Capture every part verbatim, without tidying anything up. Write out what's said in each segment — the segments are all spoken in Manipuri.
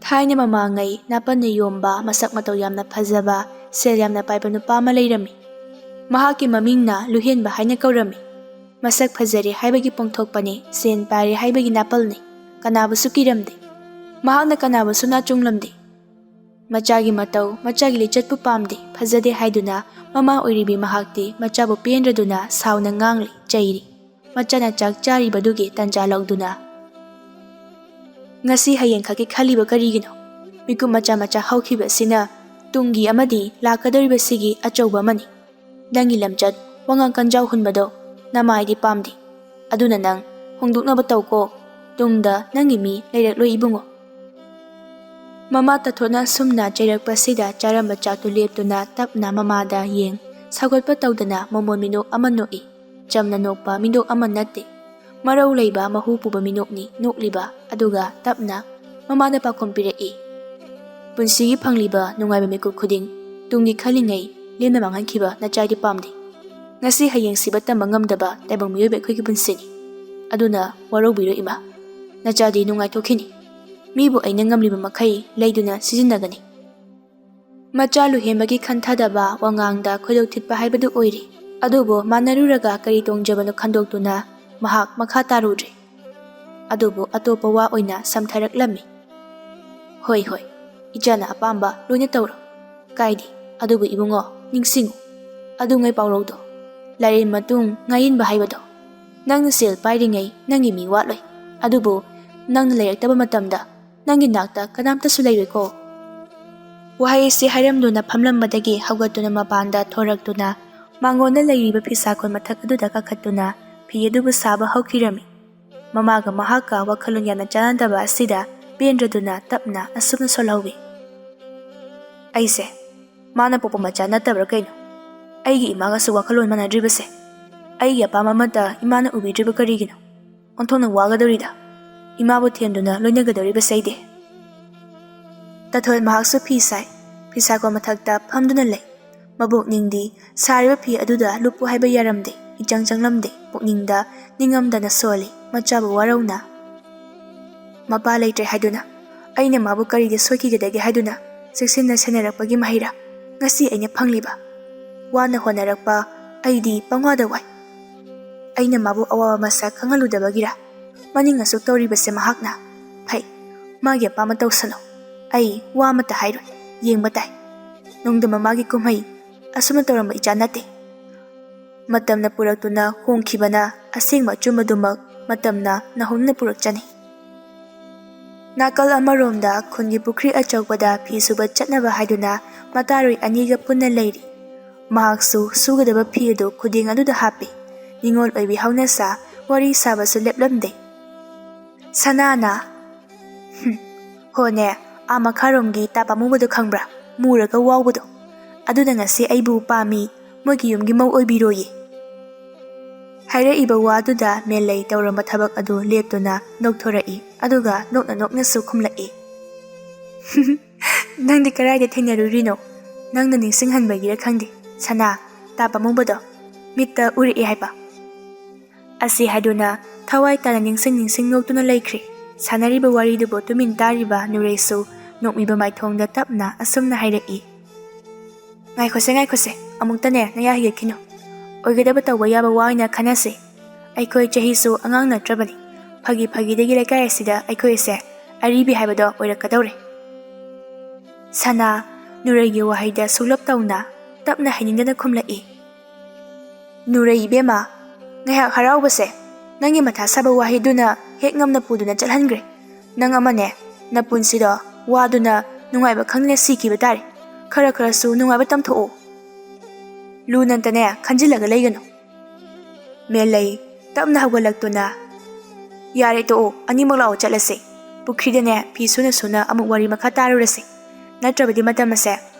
ꯊꯥꯏꯅ ꯃꯃꯥꯡꯉꯩ ꯅꯥꯄꯟꯅ ꯌꯣꯝꯕ, ꯃꯁꯛ ꯃꯇꯧ ꯌꯥꯝꯅ ꯐꯖꯕ, ꯁꯦꯜ ꯌꯥꯝꯅ ꯄꯥꯏꯕ ꯅꯨꯄꯥ ꯑꯃ ꯂꯩꯔꯝꯃꯤ꯫ ꯃꯍꯥꯛꯀꯤ ꯃꯃꯤꯡꯅ ꯂꯨꯍꯦꯟꯕ ꯍꯥꯏꯅ ꯀꯧꯔꯝꯃꯤ꯫ ꯃꯁꯛ ꯐꯖꯔꯦ ꯍꯥꯏꯕꯒꯤ ꯄꯣꯡꯊꯣꯛꯄꯅꯤ, ꯁꯦꯟ ꯄꯥꯏꯔꯦ ꯍꯥꯏꯕꯒꯤ ꯅꯥꯄꯜꯅꯤ꯫ ꯀꯅꯥꯕꯨꯁꯨ ꯀꯤꯔꯝꯗꯦ꯫ ꯃꯍꯥꯛꯅ ꯀꯅꯥꯕꯨꯁꯨ ꯅꯥꯆꯨꯡꯂꯝꯗꯦ꯫ ꯃꯆꯥꯒꯤ ꯃꯇꯧ, ꯃꯆꯥꯒꯤ ꯂꯤꯆꯠꯄꯨ ꯄꯥꯝꯗꯦ, ꯐꯖꯗꯦ ꯍꯥꯏꯗꯨꯅ ꯃꯃꯥ ꯑꯣꯏꯔꯤꯕꯤ ꯃꯍꯥꯛꯇꯤ ꯃꯆꯥꯕꯨ ꯄꯦꯟꯗ꯭ꯔꯗꯨꯅ ꯁꯥꯎꯅ ꯉꯥꯡꯂꯤ, ꯆꯩꯔꯤ꯫ ꯃꯆꯥꯅ ꯆꯥꯛ ꯆꯥꯔꯤꯕꯗꯨꯒꯤ ꯇꯥꯟꯖꯥ ꯂꯧꯗꯨꯅ, "ꯉꯁꯤ ꯍꯌꯦꯡ ꯈꯛꯀꯤ ꯈꯜꯂꯤꯕ ꯀꯔꯤꯒꯤꯅꯣ? ꯃꯤꯀꯨꯞ ꯃꯆꯥ ꯃꯆꯥ ꯍꯧꯈꯤꯕ ꯑꯁꯤꯅ ꯇꯨꯡꯒꯤ ꯑꯃꯗꯤ ꯂꯥꯛꯀꯗꯧꯔꯤꯕꯁꯤꯒꯤ ꯑꯆꯧꯕ ꯑꯃꯅꯤ꯫ ꯅꯪꯒꯤ ꯂꯝꯆꯠ, ꯋꯥꯉꯥꯡ ꯀꯟꯖꯥꯎ ꯍꯨꯟꯕꯗꯣ ꯅꯃꯥꯏꯗꯤ ꯄꯥꯝꯗꯦ꯫ ꯑꯗꯨꯅ ꯅꯪ ꯍꯣꯡꯗꯣꯛꯅꯕ ꯇꯧꯀꯣ꯫ ꯇꯨꯡꯗ ꯅꯪꯒꯤ ꯃꯤ ꯂꯩꯔꯛꯂꯣꯏ ꯏꯕꯨꯡꯉꯣ꯫" ꯃꯃꯥ ꯇꯥꯊꯣꯠꯅ ꯑꯁꯨꯝꯅ ꯆꯩꯔꯛꯄꯁꯤꯗ ꯆꯥꯔꯝꯕ ꯆꯥꯛꯇꯨ ꯂꯦꯞꯇꯨꯅ ꯇꯞꯅ ꯃꯃꯥꯗ ꯌꯦꯡ ꯁꯧꯒꯠꯄ ꯇꯧꯗꯅ ꯃꯃꯣꯟ ꯃꯤꯅꯣꯛ ꯑꯃ ꯅꯣꯛꯏ꯫ ꯆꯝꯅ ꯅꯣꯛꯄ ꯃꯤꯅꯣꯛ ꯑꯃ ꯅꯠꯇꯦ꯫ ꯃꯔꯧ ꯂꯩꯕ ꯃꯍꯨ ꯄꯨꯕ ꯃꯤꯅꯣꯛꯅꯤ ꯅꯣꯛꯂꯤꯕ꯫ ꯑꯗꯨꯒ ꯇꯞꯅ ꯃꯃꯥꯗ ꯄꯥꯎꯈꯨꯝ ꯄꯤꯔꯛꯏ, "ꯄꯨꯟꯁꯤꯒꯤ ꯐꯪꯂꯤꯕ ꯅꯨꯡꯉꯥꯏꯕ ꯃꯤꯀꯨꯞ ꯈꯨꯗꯤꯡ ꯇꯨꯡꯒꯤ ꯈꯜꯂꯤꯉꯩ ꯂꯦꯝꯅ ꯃꯥꯡꯍꯟꯈꯤꯕ ꯅꯆꯥꯏꯗꯤ ꯄꯥꯝꯗꯦ꯫ ꯉꯁꯤ ꯍꯌꯦꯡ ꯁꯤꯕ ꯇꯝꯕ ꯉꯝꯗꯕ ꯇꯥꯏꯕꯪ ꯃꯤꯑꯣꯏꯕ ꯑꯩꯈꯣꯏꯒꯤ ꯄꯨꯟꯁꯤꯅꯤ꯫ ꯑꯗꯨꯅ ꯋꯥꯔꯧꯕꯤꯔꯣ ꯏꯃꯥ꯫ ꯅꯆꯥꯗꯤ ꯅꯨꯡꯉꯥꯏꯊꯣꯛꯈꯤꯅꯤ꯫ ꯃꯤꯕꯨ ꯑꯩꯅ ꯉꯝꯂꯤꯕ ꯃꯈꯩ ꯂꯩꯗꯨꯅ ꯁꯤꯖꯤꯟꯅꯒꯅꯤ꯫" ꯃꯆꯥ ꯂꯨꯍꯦꯟꯕꯒꯤ ꯈꯟꯊꯗꯕ ꯋꯥꯉꯥꯡꯗ ꯈꯣꯏꯗꯧ ꯊꯤꯠꯄ ꯍꯥꯏꯕꯗꯨ ꯑꯣꯏꯔꯦ꯫ ꯑꯗꯨꯕꯨ ꯃꯥꯟꯅꯔꯨꯔꯒ ꯀꯔꯤ ꯇꯣꯡꯖꯕꯅꯣ ꯈꯟꯗꯣꯛꯇꯨꯅ ꯃꯍꯥꯛ ꯃꯈꯥ ꯇꯥꯔꯨꯗ꯭ꯔꯦ꯫ ꯑꯗꯨꯕꯨ ꯑꯇꯣꯞꯄ ꯋꯥ ꯑꯣꯏꯅ ꯁꯝꯊꯔꯛꯂꯝꯃꯤ꯫ "ꯍꯣꯏ, ꯍꯣꯏ, ꯏꯆꯥꯅ ꯑꯄꯥꯝꯕ ꯂꯣꯏꯅ ꯇꯧꯔꯣ꯫ ꯀꯥꯏꯗꯦ꯫ ꯑꯗꯨꯕꯨ ꯏꯕꯨꯡꯉꯣ, ꯅꯤꯡꯁꯤꯡꯉꯨ, ꯑꯗꯨꯉꯩ ꯄꯥꯎꯔꯧꯗꯣ, ꯂꯥꯏꯔꯦꯟ ꯃꯇꯨꯡ ꯉꯥꯌꯦꯟꯕ ꯍꯥꯏꯕꯗꯣ꯫ ꯅꯪꯅ ꯁꯦꯜ ꯄꯥꯏꯔꯤꯉꯩ ꯅꯪꯒꯤ ꯃꯤ ꯋꯥꯠꯂꯣꯏ꯫ ꯑꯗꯨꯕꯨ ꯅꯪꯅ ꯂꯩꯔꯛꯇꯕ ꯃꯇꯝꯗ ꯅꯪꯒꯤ ꯅꯥꯛꯇ ꯀꯅꯥꯝꯇꯁꯨ ꯂꯩꯔꯣꯏꯀꯣ꯫" ꯋꯥꯍꯩ ꯑꯁꯤ ꯍꯥꯏꯔꯝꯗꯨꯅ ꯐꯝꯂꯝꯕꯗꯒꯤ ꯍꯧꯒꯠꯇꯨꯅ ꯃꯄꯥꯟꯗ ꯊꯣꯔꯛꯇꯨꯅ ꯃꯥꯡꯒꯣꯟꯗ ꯂꯩꯔꯤꯕ ꯐꯤꯁꯥꯀꯣꯟ ꯃꯊꯛ ꯑꯗꯨꯗ ꯀꯥꯈꯠꯇꯨꯅ ꯐꯤ ꯑꯗꯨꯕꯨ ꯁꯥꯕ ꯍꯧꯈꯤꯔꯝꯃꯤ꯫ ꯃꯃꯥꯒ ꯃꯍꯥꯛꯀ ꯋꯥꯈꯜꯂꯣꯟ ꯌꯥꯝꯅ ꯆꯥꯟꯅꯗꯕ ꯑꯁꯤꯗ ꯄꯦꯟꯗ꯭ꯔꯗꯨꯅ ꯇꯞꯅ ꯑꯁꯨꯝꯅ ꯁꯣꯜꯍꯧꯏ꯫ "ꯑꯩꯁꯦ ꯃꯥꯅ ꯄꯣꯛꯄ ꯃꯆꯥ ꯅꯠꯇꯕ꯭ꯔꯥ ꯀꯩꯅꯣ? ꯑꯩꯒꯤ ꯏꯃꯥꯒꯁꯨ ꯋꯥꯈꯜꯂꯣꯟ ꯃꯥꯟꯅꯗ꯭ꯔꯤꯕꯁꯦ꯫ ꯑꯩꯒꯤ ꯑꯄꯥꯝꯕ ꯑꯃꯠꯇ ꯏꯃꯥꯅ ꯎꯕꯤꯗ꯭ꯔꯤꯕ ꯀꯔꯤꯒꯤꯅꯣ? ꯑꯣꯟꯊꯣꯛꯅ ꯋꯥꯒꯗꯧꯔꯤꯗ꯫ ꯏꯃꯥꯕꯨ ꯊꯦꯝꯗꯨꯅ ꯂꯣꯏꯅꯒꯗꯧꯔꯤꯕꯁꯦ ꯑꯩꯗꯤ꯫" ꯇꯥꯊꯣꯟ ꯃꯍꯥꯛꯁꯨ ꯐꯤ ꯁꯥꯏ꯫ ꯐꯤꯁꯥꯀꯣ ꯃꯊꯛꯇ ꯐꯝꯗꯨꯅ ꯂꯩ꯫ ꯃꯕꯣꯛꯅꯤꯡꯗꯤ ꯁꯥꯔꯤꯕ ꯐꯤ ꯑꯗꯨꯗ ꯂꯨꯞꯄꯨ ꯍꯥꯏꯕ ꯌꯥꯔꯝꯗꯦ, ꯏꯆꯪ ꯆꯪꯂꯝꯗꯦ꯫ ꯄꯨꯛꯅꯤꯡꯗ ꯅꯤꯡꯉꯝꯗꯅ ꯁꯣꯜꯂꯤ, ꯃꯆꯥꯕꯨ ꯋꯥꯔꯧꯅ꯫ "ꯃꯄꯥ ꯂꯩꯇ꯭ꯔꯦ ꯍꯥꯏꯗꯨꯅ ꯑꯩꯅ ꯃꯥꯕꯨ ꯀꯔꯤꯗ ꯁꯣꯏꯈꯤꯒꯗꯒꯦ ꯍꯥꯏꯗꯨꯅ ꯆꯦꯛꯁꯤꯟꯅ ꯁꯦꯟꯅꯔꯛꯄꯒꯤ ꯃꯍꯩꯔꯥ ꯉꯁꯤ ꯑꯩꯅ ꯐꯪꯂꯤꯕ? ꯋꯥꯅ ꯍꯣꯠꯅꯔꯛꯄ ꯑꯩꯗꯤ ꯄꯪꯋꯥꯗ ꯋꯥꯏ꯫ ꯑꯩꯅ ꯃꯥꯕꯨ ꯑꯋꯥꯕ ꯃꯁꯛ ꯈꯪꯍꯜꯂꯨꯗꯕꯒꯤꯔꯥ? ꯃꯅꯤꯡ ꯑꯁꯨꯛ ꯇꯧꯔꯤꯕꯁꯦ ꯃꯍꯥꯛꯅ꯫ ꯐꯩ, ꯃꯥꯒꯤ ꯑꯄꯥꯝꯕ ꯇꯧꯁꯅꯨ꯫ ꯑꯩ ꯋꯥ ꯑꯃꯠꯇ ꯍꯥꯏꯔꯣꯏ, ꯌꯦꯡꯕ ꯇꯥꯏ꯫ ꯅꯣꯡꯗꯝꯕ ꯃꯥꯒꯤ ꯀꯨꯝꯍꯩ ꯑꯁꯨꯝꯅ ꯇꯧꯔꯝꯕ ꯏꯆꯥ ꯅꯠꯇꯦ꯫ ꯃꯇꯝꯅ ꯄꯨꯔꯛꯇꯨꯅ ꯍꯣꯡꯈꯤꯕꯅ ꯑꯁꯦꯡꯕ ꯑꯆꯨꯝꯕꯗꯨꯃꯛ ꯃꯇꯝꯅ ꯅꯧꯍꯧꯅꯅ ꯄꯨꯔꯛꯆꯅꯤ꯫ ꯅꯥꯀꯜ ꯑꯃꯔꯣꯝꯗ ꯈꯨꯟꯒꯤ ꯄꯨꯈ꯭ꯔꯤ ꯑꯆꯧꯕꯗ ꯐꯤ ꯁꯨꯕ ꯆꯠꯅꯕ ꯍꯥꯏꯗꯨꯅ ꯃꯇꯥꯔꯣꯏ ꯑꯅꯤꯒ ꯄꯨꯟꯅ ꯂꯩꯔꯤ꯫ ꯃꯍꯥꯛꯁꯨ ꯁꯨꯒꯗꯕ ꯐꯤ ꯑꯗꯨ ꯈꯨꯗꯦꯡ ꯑꯗꯨꯗ ꯍꯥꯞꯄꯤ꯫ ꯅꯤꯉꯣꯜ ꯑꯣꯏꯕꯤ ꯍꯧꯅꯁꯥ ꯋꯥꯔꯤ ꯁꯥꯕꯁꯨ ꯂꯦꯞꯂꯝꯗꯦ꯫ ꯁꯅꯥꯅ, "ꯍꯨꯝ, ꯍꯣꯅꯦ, ꯑꯥ ꯃꯈꯥꯔꯣꯝꯒꯤ ꯇꯥ ꯄꯥꯝꯃꯨꯕꯗꯣ ꯈꯪꯕ꯭ꯔꯥ? ꯃꯨꯔꯒ ꯋꯥꯎꯕꯗꯣ꯫ ꯑꯗꯨꯅ ꯉꯁꯤ ꯑꯩꯕꯨ ꯄꯥꯝꯃꯤ, ꯃꯣꯏꯒꯤ ꯌꯨꯝꯒꯤ ꯃꯧ ꯑꯣꯏꯕꯤꯔꯣꯌꯦ꯫" ꯍꯥꯏꯔꯛꯏꯕ ꯋꯥꯗꯨꯗ ꯃꯦꯂꯩ ꯇꯧꯔꯝꯕ ꯊꯕꯛ ꯑꯗꯨ ꯂꯦꯞꯇꯨꯅ ꯅꯣꯛꯊꯣꯔꯛꯏ, ꯑꯗꯨꯒ ꯅꯣꯛꯅ ꯅꯣꯛꯅꯁꯨ ꯈꯨꯝꯂꯛꯏ꯫ "ꯅꯪꯗꯤ ꯀꯗꯥꯏꯗ ꯊꯦꯡꯅꯔꯨꯔꯤꯅꯣ? ꯅꯪꯅ ꯅꯤꯡꯁꯤꯡꯍꯟꯕꯒꯤꯔ ꯈꯪꯗꯦ, ꯁꯅꯥ, ꯇꯥ ꯄꯥꯝꯃꯨꯕꯗꯣ ꯃꯤꯠꯇ ꯎꯔꯛꯑꯦ ꯍꯥꯏꯕ꯫" ꯑꯁꯤ ꯍꯥꯏꯗꯨꯅ ꯊꯋꯥꯏ ꯇꯥꯅ ꯅꯤꯡꯁꯤꯡ ꯅꯤꯡꯁꯤꯡ ꯅꯣꯛꯇꯨꯅ ꯂꯩꯈ꯭ꯔꯦ꯫ ꯁꯥꯟꯅꯔꯤꯕ ꯋꯥꯔꯤꯗꯨꯕꯨ ꯇꯨꯃꯤꯟ ꯇꯥꯔꯤꯕ ꯅꯨꯔꯩꯁꯨ ꯅꯣꯛꯃꯤꯕ ꯃꯥꯏꯊꯣꯡꯗ ꯇꯞꯅ ꯑꯁꯨꯝꯅ ꯍꯥꯏꯔꯛꯏ꯫ "ꯉꯥꯏꯈꯣꯁꯦ, ꯉꯥꯏꯈꯣꯁꯦ, ꯑꯃꯨꯛꯇꯅꯦ ꯅꯌꯥ ꯍꯤꯒꯠꯈꯤꯅꯨ꯫ ꯑꯣꯏꯒꯗꯕ ꯇꯧꯕ ꯌꯥꯕ ꯋꯥ ꯑꯣꯏꯅ ꯈꯟꯅꯁꯤ꯫ ꯑꯩꯈꯣꯏ ꯆꯍꯤꯁꯨ ꯑꯉꯥꯡ ꯅꯠꯇ꯭ꯔꯕꯅꯤ꯫ ꯐꯥꯒꯤ ꯐꯥꯒꯤꯗꯒꯤ ꯂꯩꯀꯥꯏ ꯑꯁꯤꯗ ꯑꯩꯈꯣꯏ ꯑꯁꯦ ꯑꯔꯤꯕꯤ ꯍꯥꯏꯕꯗꯣ ꯑꯣꯏꯔꯛꯀꯗꯧꯔꯦ꯫" ꯁꯅꯥ ꯅꯨꯔꯩꯒꯤ ꯋꯥꯍꯩꯗ ꯁꯨꯡꯂꯞ ꯇꯧꯅ ꯇꯞꯅ ꯍꯩꯅꯤꯡꯗꯅ ꯈꯨꯝꯂꯛꯏ꯫ "ꯅꯨꯔꯩ ꯏꯕꯦꯝꯃ, ꯉꯥꯏꯍꯥꯛ ꯍꯔꯥꯎꯕꯁꯦ ꯅꯪꯒꯤ ꯃꯊꯥ ꯁꯥꯕ ꯋꯥꯍꯩꯗꯨꯅ ꯍꯦꯛ ꯉꯝꯅ ꯄꯨꯗꯨꯅ ꯆꯠꯍꯟꯈ꯭ꯔꯦ꯫ ꯅꯪ ꯑꯃꯅꯦ, ꯅꯄꯨꯟꯁꯤꯗꯣ ꯋꯥꯗꯨꯅ ꯅꯨꯡꯉꯥꯏꯕ ꯈꯪꯗꯅ ꯁꯤꯈꯤꯕ ꯇꯥꯔꯦ꯫ ꯈꯔ ꯈꯔꯁꯨ ꯅꯨꯡꯉꯥꯏꯕ ꯇꯝꯊꯣꯛꯎ꯫" "ꯂꯨꯅꯇꯅꯦ ꯈꯟꯖꯤꯜꯂꯒ ꯂꯩꯒꯅꯨ꯫" ꯃꯦꯂꯩ ꯇꯞꯅ ꯍꯧꯒꯠꯂꯛꯇꯨꯅ, "ꯌꯥꯔꯦ, ꯇꯣꯛꯑꯣ, ꯑꯅꯤꯃꯛ ꯂꯥꯛꯑꯣ, ꯆꯠꯂꯁꯦ꯫ ꯄꯨꯈ꯭ꯔꯤꯗꯅꯦ ꯐꯤ ꯁꯨꯅ ꯁꯨꯅ ꯑꯃꯨꯛ ꯋꯥꯔꯤ ꯃꯈꯥ ꯇꯥꯔꯨꯔꯁꯦ꯫ ꯅꯠꯇ꯭ꯔꯕꯗꯤ ꯃꯇꯝ ꯑꯁꯦ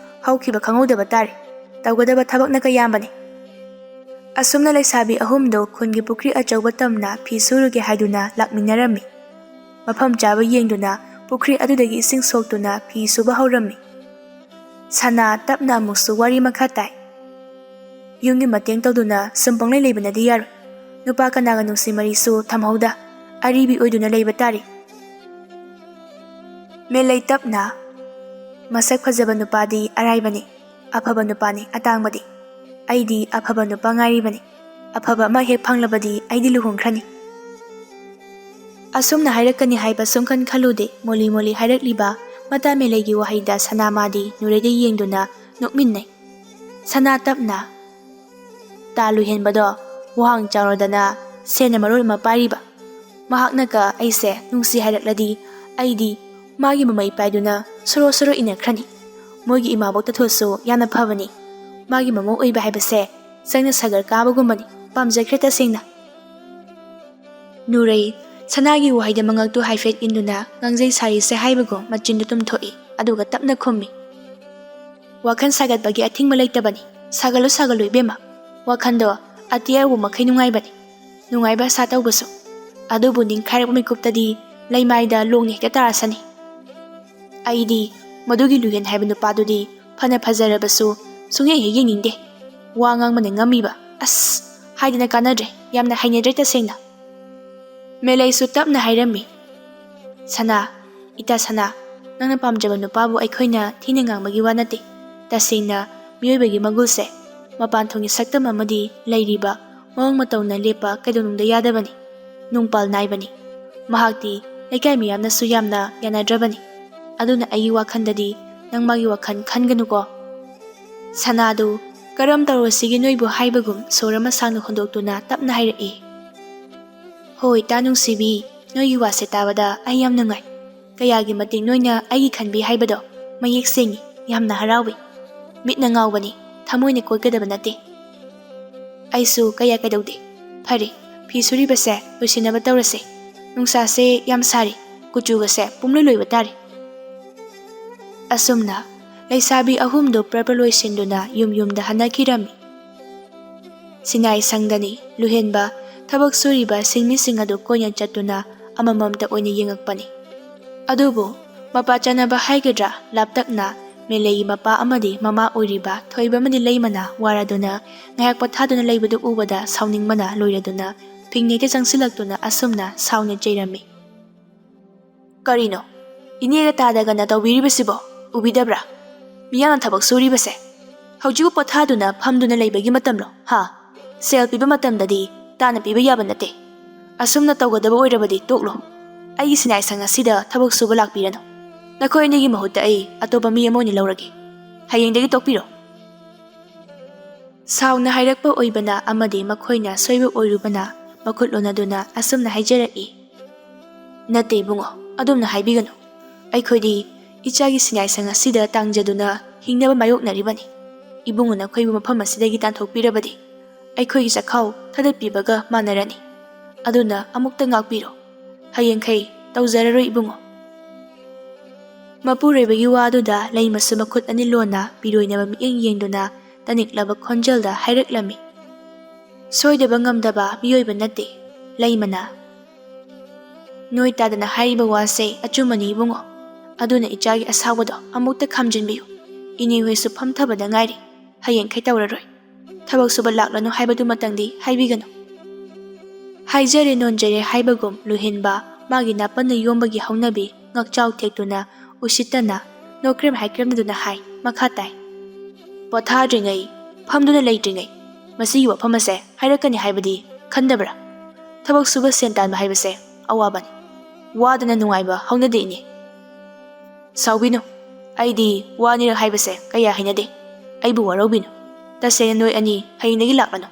ꯍꯧꯈꯤꯕ ꯈꯪꯍꯧꯗꯕ ꯇꯥꯔꯦ꯫ ꯇꯧꯒꯗꯕ ꯊꯕꯛꯅ ꯀꯌꯥꯝꯕꯅꯤ꯫" ꯑꯁꯨꯝꯅ ꯂꯩꯁꯥꯕꯤ ꯑꯍꯨꯝꯗꯨ ꯈꯨꯟꯒꯤ ꯄꯨꯈ꯭ꯔꯤ ꯑꯆꯧꯕ ꯇꯝꯅ ꯐꯤ ꯁꯨꯔꯨꯒꯦ ꯍꯥꯏꯗꯨꯅ ꯂꯥꯛꯃꯤꯟꯅꯔꯝꯃꯤ꯫ ꯃꯐꯝ ꯆꯥꯕ ꯌꯦꯡꯗꯨꯅ ꯄꯨꯈ꯭ꯔꯤ ꯑꯗꯨꯗꯒꯤ ꯏꯁꯤꯡ ꯁꯣꯛꯇꯨꯅ ꯐꯤ ꯁꯨꯕ ꯍꯧꯔꯝꯃꯤ꯫ ꯁꯅꯥ ꯇꯞꯅ ꯑꯃꯨꯛꯁꯨ ꯋꯥꯔꯤ ꯃꯈꯥ ꯇꯥꯏ꯫ "ꯌꯨꯝꯒꯤ ꯃꯇꯦꯡ ꯇꯧꯗꯨꯅ ꯁꯨꯝ ꯄꯪꯂꯩ ꯂꯩꯕꯅꯗꯤ ꯌꯥꯔꯣꯏ꯫ ꯅꯨꯄꯥ ꯀꯅꯥꯒ ꯅꯨꯡꯁꯤ ꯃꯔꯤꯁꯨ ꯊꯝꯍꯧꯗ ꯑꯔꯤꯕꯤ ꯑꯣꯏꯗꯨꯅ ꯂꯩꯕ ꯇꯥꯔꯤ꯫" ꯃꯦꯂꯩ ꯇꯞꯅ, "ꯃꯁꯛ ꯐꯖꯕ ꯅꯨꯄꯥꯗꯤ ꯑꯔꯥꯏꯕꯅꯤ, ꯑꯐꯕ ꯅꯨꯄꯥꯅꯤ ꯑꯇꯥꯡꯕꯗꯤ꯫ ꯑꯩꯗꯤ ꯑꯐꯕ ꯅꯨꯄꯥ ꯉꯥꯏꯔꯤꯕꯅꯤ꯫ ꯑꯐꯕ ꯑꯃ ꯍꯦꯛ ꯐꯪꯂꯕꯗꯤ ꯑꯩꯗꯤ ꯂꯨꯍꯣꯡꯈ꯭ꯔꯅꯤ"꯫ ꯑꯁꯨꯝꯅ ꯍꯥꯏꯔꯛꯀꯅꯤ ꯍꯥꯏꯕ ꯁꯨꯡꯈꯟ ꯈꯜꯂꯨꯗꯦ꯫ ꯃꯣꯂꯤ ꯃꯣꯂꯤ ꯍꯥꯏꯔꯛꯂꯤꯕ ꯃꯇꯥ ꯃꯦꯂꯩꯒꯤ ꯋꯥꯍꯩꯗ ꯁꯅꯥꯃꯥꯗꯤ ꯅꯨꯔꯩꯗ ꯌꯦꯡꯗꯨꯅ ꯅꯣꯛꯃꯤꯟꯅꯩ꯫ ꯁꯅꯥ ꯇꯞꯅ, "ꯇꯥ ꯂꯨꯍꯦꯟꯕꯗꯣ ꯋꯥꯡ ꯆꯥꯎꯔꯗꯅ ꯁꯦꯟꯅ ꯃꯔꯣꯜ ꯑꯃ ꯄꯥꯏꯔꯤꯕ꯫ ꯃꯍꯥꯛꯅꯒ ꯑꯩꯁꯦ ꯅꯨꯡꯁꯤ ꯍꯥꯏꯔꯛꯂꯗꯤ ꯑꯩꯗꯤ ꯃꯥꯒꯤ ꯃꯃꯩ ꯄꯥꯏꯗꯨꯅ ꯁꯣꯔꯣ ꯁꯣꯔꯣ ꯏꯟꯅꯈ꯭ꯔꯅꯤ꯫ ꯃꯣꯏꯒꯤ ꯏꯃꯥꯕꯣꯛ ꯇꯥꯊꯣꯁꯨ ꯌꯥꯝꯅ ꯐꯕꯅꯤ꯫ ꯃꯥꯒꯤ ꯃꯃꯧ ꯑꯣꯏꯕ ꯍꯥꯏꯕꯁꯦ ꯆꯪꯅ ꯁꯥꯒꯔ ꯀꯥꯕꯒꯨꯝꯕꯅꯤ꯫ ꯄꯥꯝꯖꯈ꯭ꯔꯦ ꯇꯁꯦꯡꯅ"꯫ ꯅꯨꯔꯩ, ꯁꯅꯥꯒꯤ ꯋꯥꯍꯩꯗ ꯃꯉꯛꯇꯨ ꯍꯥꯏꯐꯦꯠ ꯏꯟꯗꯨꯅ ꯉꯥꯡꯖꯩ ꯁꯥꯔꯤꯁꯦ ꯍꯥꯏꯕꯒꯨꯝ ꯃꯆꯤꯟꯗꯨ ꯇꯨꯝꯊꯣꯛꯏ, ꯑꯗꯨꯒ ꯇꯞꯅ ꯈꯨꯝꯃꯤ, "ꯋꯥꯈꯜ ꯁꯥꯒꯠꯄꯒꯤ ꯑꯊꯤꯡꯕ ꯂꯩꯇꯕꯅꯤ꯫ ꯁꯥꯒꯠꯂꯨ ꯁꯥꯒꯠꯂꯨ ꯏꯕꯦꯝꯃ꯫ ꯋꯥꯈꯜꯗꯣ ꯑꯇꯤꯌꯥ ꯎꯕ ꯃꯈꯩ ꯅꯨꯡꯉꯥꯏꯕꯅꯤ꯫ ꯅꯨꯡꯉꯥꯏꯕ ꯑꯁꯥ ꯇꯧꯕꯁꯨ꯫ ꯑꯗꯨꯕꯨ ꯅꯤꯡꯈꯥꯏꯔꯛꯄ ꯃꯤꯀꯨꯞꯇꯗꯤ ꯂꯩꯃꯥꯏꯗ ꯂꯣꯡꯅ ꯍꯦꯛꯇ ꯇꯥꯔꯁꯅꯤ"꯫ ꯑꯩꯗꯤ ꯃꯗꯨꯒꯤ ꯂꯨꯍꯦꯟ ꯍꯥꯏꯕ ꯅꯨꯄꯥꯗꯨꯗꯤ ꯐꯅ ꯐꯖꯔꯕꯁꯨ ꯁꯨꯡꯌꯦꯡ ꯍꯦꯛ ꯌꯦꯡꯅꯤꯡꯗꯦ꯫ ꯋꯥ ꯉꯥꯡꯕꯅ ꯉꯝꯃꯤꯕ꯫ ꯑꯁ! ꯍꯥꯏꯗꯅ ꯀꯥꯟꯅꯗ꯭ꯔꯦ꯫ ꯌꯥꯝꯅ ꯍꯩꯅꯗ꯭ꯔꯦ ꯇꯁꯦꯡꯅ꯫ ꯃꯦꯂꯩꯁꯨ ꯇꯞꯅ ꯍꯥꯏꯔꯝꯃꯤ, "ꯁꯅꯥ, ꯏꯇꯥ ꯁꯅꯥ, ꯅꯪꯅ ꯄꯥꯝꯖꯕ ꯅꯨꯄꯥꯕꯨ ꯑꯩꯈꯣꯏꯅ ꯊꯤꯅ ꯉꯥꯡꯕꯒꯤ ꯋꯥ ꯅꯠꯇꯦ꯫ ꯇꯁꯦꯡꯅ ꯃꯤꯑꯣꯏꯕꯒꯤ ꯃꯒꯨꯜꯁꯦ, ꯃꯄꯥꯟ ꯊꯣꯡꯒꯤ ꯁꯛꯇꯝ ꯑꯃꯗꯤ ꯂꯩꯔꯤꯕ ꯃꯑꯣꯡ ꯃꯇꯧꯅ ꯂꯦꯞꯄ ꯀꯩꯗꯧꯅꯨꯡꯗ ꯌꯥꯗꯕꯅꯤ꯫ ꯅꯨꯡꯄꯥꯜ ꯅꯥꯏꯕꯅꯤ꯫ ꯃꯍꯥꯛꯇꯤ ꯂꯩꯀꯥꯏ ꯃꯤꯌꯥꯝꯅꯁꯨ ꯌꯥꯝꯅ ꯌꯥꯅꯗ꯭ꯔꯕꯅꯤ꯫ ꯑꯗꯨꯅ ꯑꯩꯒꯤ ꯋꯥꯈꯜꯗꯗꯤ ꯅꯪ ꯃꯥꯒꯤ ꯋꯥꯈꯜ ꯈꯟꯒꯅꯨꯀꯣ"꯫ ꯁꯅꯥꯗꯨ ꯀꯔꯝ ꯇꯧꯔꯁꯤꯒꯦ ꯅꯣꯏꯕꯨ ꯍꯥꯏꯕꯒꯨꯝ ꯁꯣꯔ ꯑꯃ ꯁꯥꯡꯅ ꯍꯣꯟꯗꯣꯛꯇꯨꯅ ꯇꯞꯅ ꯍꯥꯏꯔꯛꯏ, "ꯍꯣꯏ, ꯏꯇꯥ ꯅꯨꯡꯁꯤꯕꯤ, ꯅꯣꯏꯒꯤ ꯋꯥꯁꯦ ꯇꯥꯕꯗ ꯑꯩ ꯌꯥꯝ ꯅꯨꯡꯉꯥꯏ꯫ ꯀꯌꯥꯒꯤ ꯃꯇꯤꯛ ꯅꯣꯏꯅ ꯑꯩꯒꯤ ꯈꯟꯕꯤ ꯍꯥꯏꯕꯗꯣ ꯃꯌꯦꯛ ꯁꯦꯡꯉꯤ, ꯌꯥꯝꯅ ꯍꯔꯥꯎꯏ꯫ ꯃꯤꯠꯅ ꯉꯥꯎꯕꯅꯤ, ꯊꯃꯣꯏꯅ ꯀꯣꯏꯒꯗꯕ ꯅꯠꯇꯦ꯫ ꯑꯩꯁꯨ ꯀꯌꯥ ꯀꯩꯗꯧꯗꯦ꯫ ꯐꯔꯦ, ꯐꯤ ꯁꯨꯔꯤꯕꯁꯦ ꯂꯣꯏꯁꯤꯟꯅꯕ ꯇꯧꯔꯁꯦ꯫ ꯅꯨꯡꯁꯥꯁꯦ ꯌꯥꯝ ꯁꯥꯔꯤ, ꯀꯨꯆꯨꯒꯁꯦ ꯄꯨꯝꯂꯣꯏ ꯂꯣꯏꯕ ꯇꯥꯔꯦ"꯫ ꯑꯁꯨꯝꯅ ꯂꯩꯁꯥꯕꯤ ꯑꯍꯨꯝꯗꯨ ꯄ꯭ꯔꯞ ꯄ꯭ꯔꯞ ꯂꯣꯏꯁꯤꯟꯗꯨꯅ ꯌꯨꯝ ꯌꯨꯝꯗ ꯍꯟꯅꯈꯤꯔꯝꯃꯤ꯫ ꯁꯤꯅꯥꯏ ꯁꯪꯗꯅꯤ ꯂꯨꯍꯦꯟꯕ ꯊꯕꯛ ꯁꯨꯔꯤꯕ ꯁꯤꯟꯃꯤꯁꯤꯡ ꯑꯗꯨ ꯀꯣꯏꯅ ꯆꯠꯇꯨꯅ ꯑꯃꯃꯝꯇ ꯑꯣꯏꯅ ꯌꯦꯡꯉꯛꯄꯅꯤ꯫ ꯑꯗꯨꯕꯨ ꯃꯄꯥ ꯆꯥꯟꯅꯕ ꯍꯥꯏꯒꯗ꯭ꯔꯥ, ꯂꯥꯞꯇꯛꯅ ꯃꯦꯂꯩꯒꯤ ꯃꯄꯥ ꯑꯃꯗꯤ ꯃꯃꯥ ꯑꯣꯏꯔꯤꯕ ꯊꯣꯏꯕ ꯑꯃꯗꯤ ꯂꯩꯃꯅ ꯋꯥꯔꯗꯨꯅ ꯉꯥꯏꯍꯥꯛ ꯄꯣꯊꯥꯗꯨꯅ ꯂꯩꯕꯗꯨ ꯎꯕꯗ ꯁꯥꯎꯅꯤꯡꯕꯅ ꯂꯣꯏꯔꯗꯨꯅ ꯐꯤꯡꯅꯦꯛꯇ ꯆꯪꯁꯤꯜꯂꯛꯇꯨꯅ ꯑꯁꯨꯝꯅ ꯁꯥꯎꯅ ꯆꯩꯔꯝꯃꯤ, "ꯀꯔꯤꯅꯣ? "ꯏꯅꯦꯒ ꯇꯥꯗꯒꯅ ꯇꯧꯕꯤꯔꯤꯕꯁꯤꯕꯣ ꯎꯕꯤꯗꯕ꯭ꯔꯥ? ꯃꯤꯌꯥꯝꯅ ꯊꯕꯛ ꯁꯨꯔꯤꯕꯁꯦ꯫ ꯍꯧꯖꯤꯛꯄꯨ ꯄꯣꯊꯥꯗꯨꯅ ꯐꯝꯗꯨꯅ ꯂꯩꯕꯒꯤ ꯃꯇꯝꯂꯣ? ꯍꯥ? ꯁꯦꯜ ꯄꯤꯕ ꯃꯇꯝꯗꯗꯤ ꯇꯥꯅ ꯄꯤꯕ ꯌꯥꯕ ꯅꯠꯇꯦ꯫ ꯑꯁꯨꯝꯅ ꯇꯧꯒꯗꯕ ꯑꯣꯏꯔꯕꯗꯤ ꯇꯣꯛꯂꯣ꯫ ꯑꯩꯒꯤ ꯁꯤꯅꯥꯏ ꯁꯪ ꯑꯁꯤꯗ ꯊꯕꯛ ꯁꯨꯕ ꯂꯥꯛꯄꯤꯔꯅꯨ꯫ ꯅꯈꯣꯏ ꯑꯅꯤꯒꯤ ꯃꯍꯨꯠꯇ ꯑꯩ ꯑꯇꯣꯞꯄ ꯃꯤ ꯑꯃ ꯑꯣꯏꯅ ꯂꯧꯔꯒꯦ꯫ ꯍꯌꯦꯡꯗꯒꯤ ꯇꯣꯛꯄꯤꯔꯣ꯫" ꯁꯥꯎꯅ ꯍꯥꯏꯔꯛꯄ ꯑꯣꯏꯕꯅ ꯑꯃꯗꯤ ꯃꯈꯣꯏꯅ ꯁꯣꯏꯕ ꯑꯣꯏꯔꯨꯕꯅ ꯃꯈꯨꯠ ꯂꯣꯟꯅꯗꯨꯅ ꯑꯁꯨꯝꯅ ꯍꯥꯏꯖꯔꯛꯏ, "ꯅꯠꯇꯦ ꯏꯕꯨꯡꯉꯣ, ꯑꯗꯨꯝꯅ ꯍꯥꯏꯕꯤꯒꯅꯨ꯫ ꯑꯩꯈꯣꯏꯗꯤ ꯏꯆꯥꯒꯤ ꯁꯤꯅꯥꯏ ꯁꯪ ꯑꯁꯤꯗ ꯇꯥꯡꯖꯗꯨꯅ ꯍꯤꯡꯅꯕ ꯃꯥꯌꯣꯛꯅꯔꯤꯕꯅꯤ꯫ ꯏꯕꯨꯡꯉꯣꯅ ꯑꯩꯈꯣꯏꯕꯨ ꯃꯐꯝ ꯑꯁꯤꯗꯒꯤ ꯇꯥꯟꯊꯣꯛꯄꯤꯔꯕꯗꯤ ꯑꯩꯈꯣꯏꯒꯤ ꯆꯥꯛꯈꯥꯎ ꯊꯥꯗꯠꯄꯤꯕꯒ ꯃꯥꯟꯅꯔꯅꯤ꯫ ꯑꯗꯨꯅ ꯑꯃꯨꯛꯇ ꯉꯥꯛꯄꯤꯔꯣ꯫ ꯍꯌꯦꯡꯈꯩ ꯇꯧꯖꯔꯔꯣꯏ ꯏꯕꯨꯡꯉꯣ꯫" ꯃꯄꯨꯔꯣꯏꯕꯒꯤ ꯋꯥꯗꯨꯗ ꯂꯩꯃꯁꯨ ꯃꯈꯨꯠ ꯑꯅꯤ ꯂꯣꯟꯅ ꯄꯤꯔꯣꯏꯅꯕ ꯃꯤꯠꯌꯦꯡ ꯌꯦꯡꯗꯨꯅ ꯇꯅꯤꯛꯂꯕ ꯈꯣꯟꯖꯦꯜꯗ ꯍꯥꯏꯔꯛꯂꯝꯃꯤ, "ꯁꯣꯏꯗꯕ ꯉꯝꯗꯕ ꯃꯤꯑꯣꯏꯕ ꯅꯠꯇꯦ ꯂꯩꯃꯅ꯫ ꯅꯣꯏ ꯇꯥꯗꯅ ꯍꯥꯏꯔꯤꯕ ꯋꯥꯁꯦ ꯑꯆꯨꯝꯕꯅꯤ ꯏꯕꯨꯡꯉꯣ꯫ ꯑꯗꯨꯅ ꯏꯆꯥꯒꯤ ꯑꯁꯥꯎꯕꯗꯣ ꯑꯃꯨꯛꯇ ꯈꯥꯝꯖꯤꯟꯕꯤꯌꯨ꯫ ꯏꯅꯦ ꯍꯣꯏꯁꯨ ꯐꯝꯊꯕꯗ ꯉꯥꯏꯔꯤ꯫ ꯍꯌꯦꯡꯈꯩ ꯇꯧꯔꯔꯣꯏ꯫ ꯊꯕꯛ ꯁꯨꯕ ꯂꯥꯛꯂꯅꯨ ꯍꯥꯏꯕꯗꯨꯃꯇꯪꯗꯤ ꯍꯥꯏꯕꯤꯒꯅꯨ꯫" ꯍꯥꯏꯖꯔꯦ ꯅꯣꯟꯖꯔꯦ ꯍꯥꯏꯕꯒꯨꯝ ꯂꯨꯍꯦꯟꯕ ꯃꯥꯒꯤ ꯅꯥꯄꯟꯅ ꯌꯣꯝꯕꯒꯤ ꯍꯧꯅꯕꯤ ꯉꯛꯆꯥꯎ ꯊꯦꯛꯇꯨꯅ ꯎꯁꯤꯠꯇꯅ ꯅꯣꯛꯈ꯭ꯔꯦꯝ ꯍꯥꯏꯈ꯭ꯔꯦꯝꯅꯗꯨꯅ ꯍꯥꯏ, ꯃꯈꯥ ꯇꯥꯏ, "ꯄꯣꯊꯥꯗ꯭ꯔꯤꯉꯩ, ꯐꯝꯗꯨꯅ ꯂꯩꯇ꯭ꯔꯤꯉꯩ ꯃꯁꯤꯒꯤ ꯋꯥꯐꯝ ꯑꯁꯦ ꯍꯥꯏꯔꯛꯀꯅꯤ ꯍꯥꯏꯕꯗꯤ ꯈꯟꯗꯕ꯭ꯔꯥ? ꯊꯕꯛ ꯁꯨꯕ ꯁꯦꯟ ꯇꯥꯟꯕ ꯍꯥꯏꯕꯁꯦ ꯑꯋꯥꯕꯅꯤ꯫ ꯋꯥꯗꯅ ꯅꯨꯡꯉꯥꯏꯕ ꯍꯧꯅꯗꯦ ꯏꯅꯦ꯫ ꯁꯥꯎꯕꯤꯅꯨ, ꯑꯩꯗꯤ ꯋꯥꯅꯤꯔꯛ ꯍꯥꯏꯕꯁꯦ ꯀꯌꯥ ꯍꯩꯅꯗꯦ꯫ ꯑꯩꯕꯨ ꯋꯥꯔꯧꯕꯤꯅꯨ꯫ ꯇꯁꯦꯡꯅ ꯅꯣꯏ ꯑꯅꯤ ꯍꯌꯦꯡꯗꯒꯤ ꯂꯥꯛꯂꯅꯨ꯫"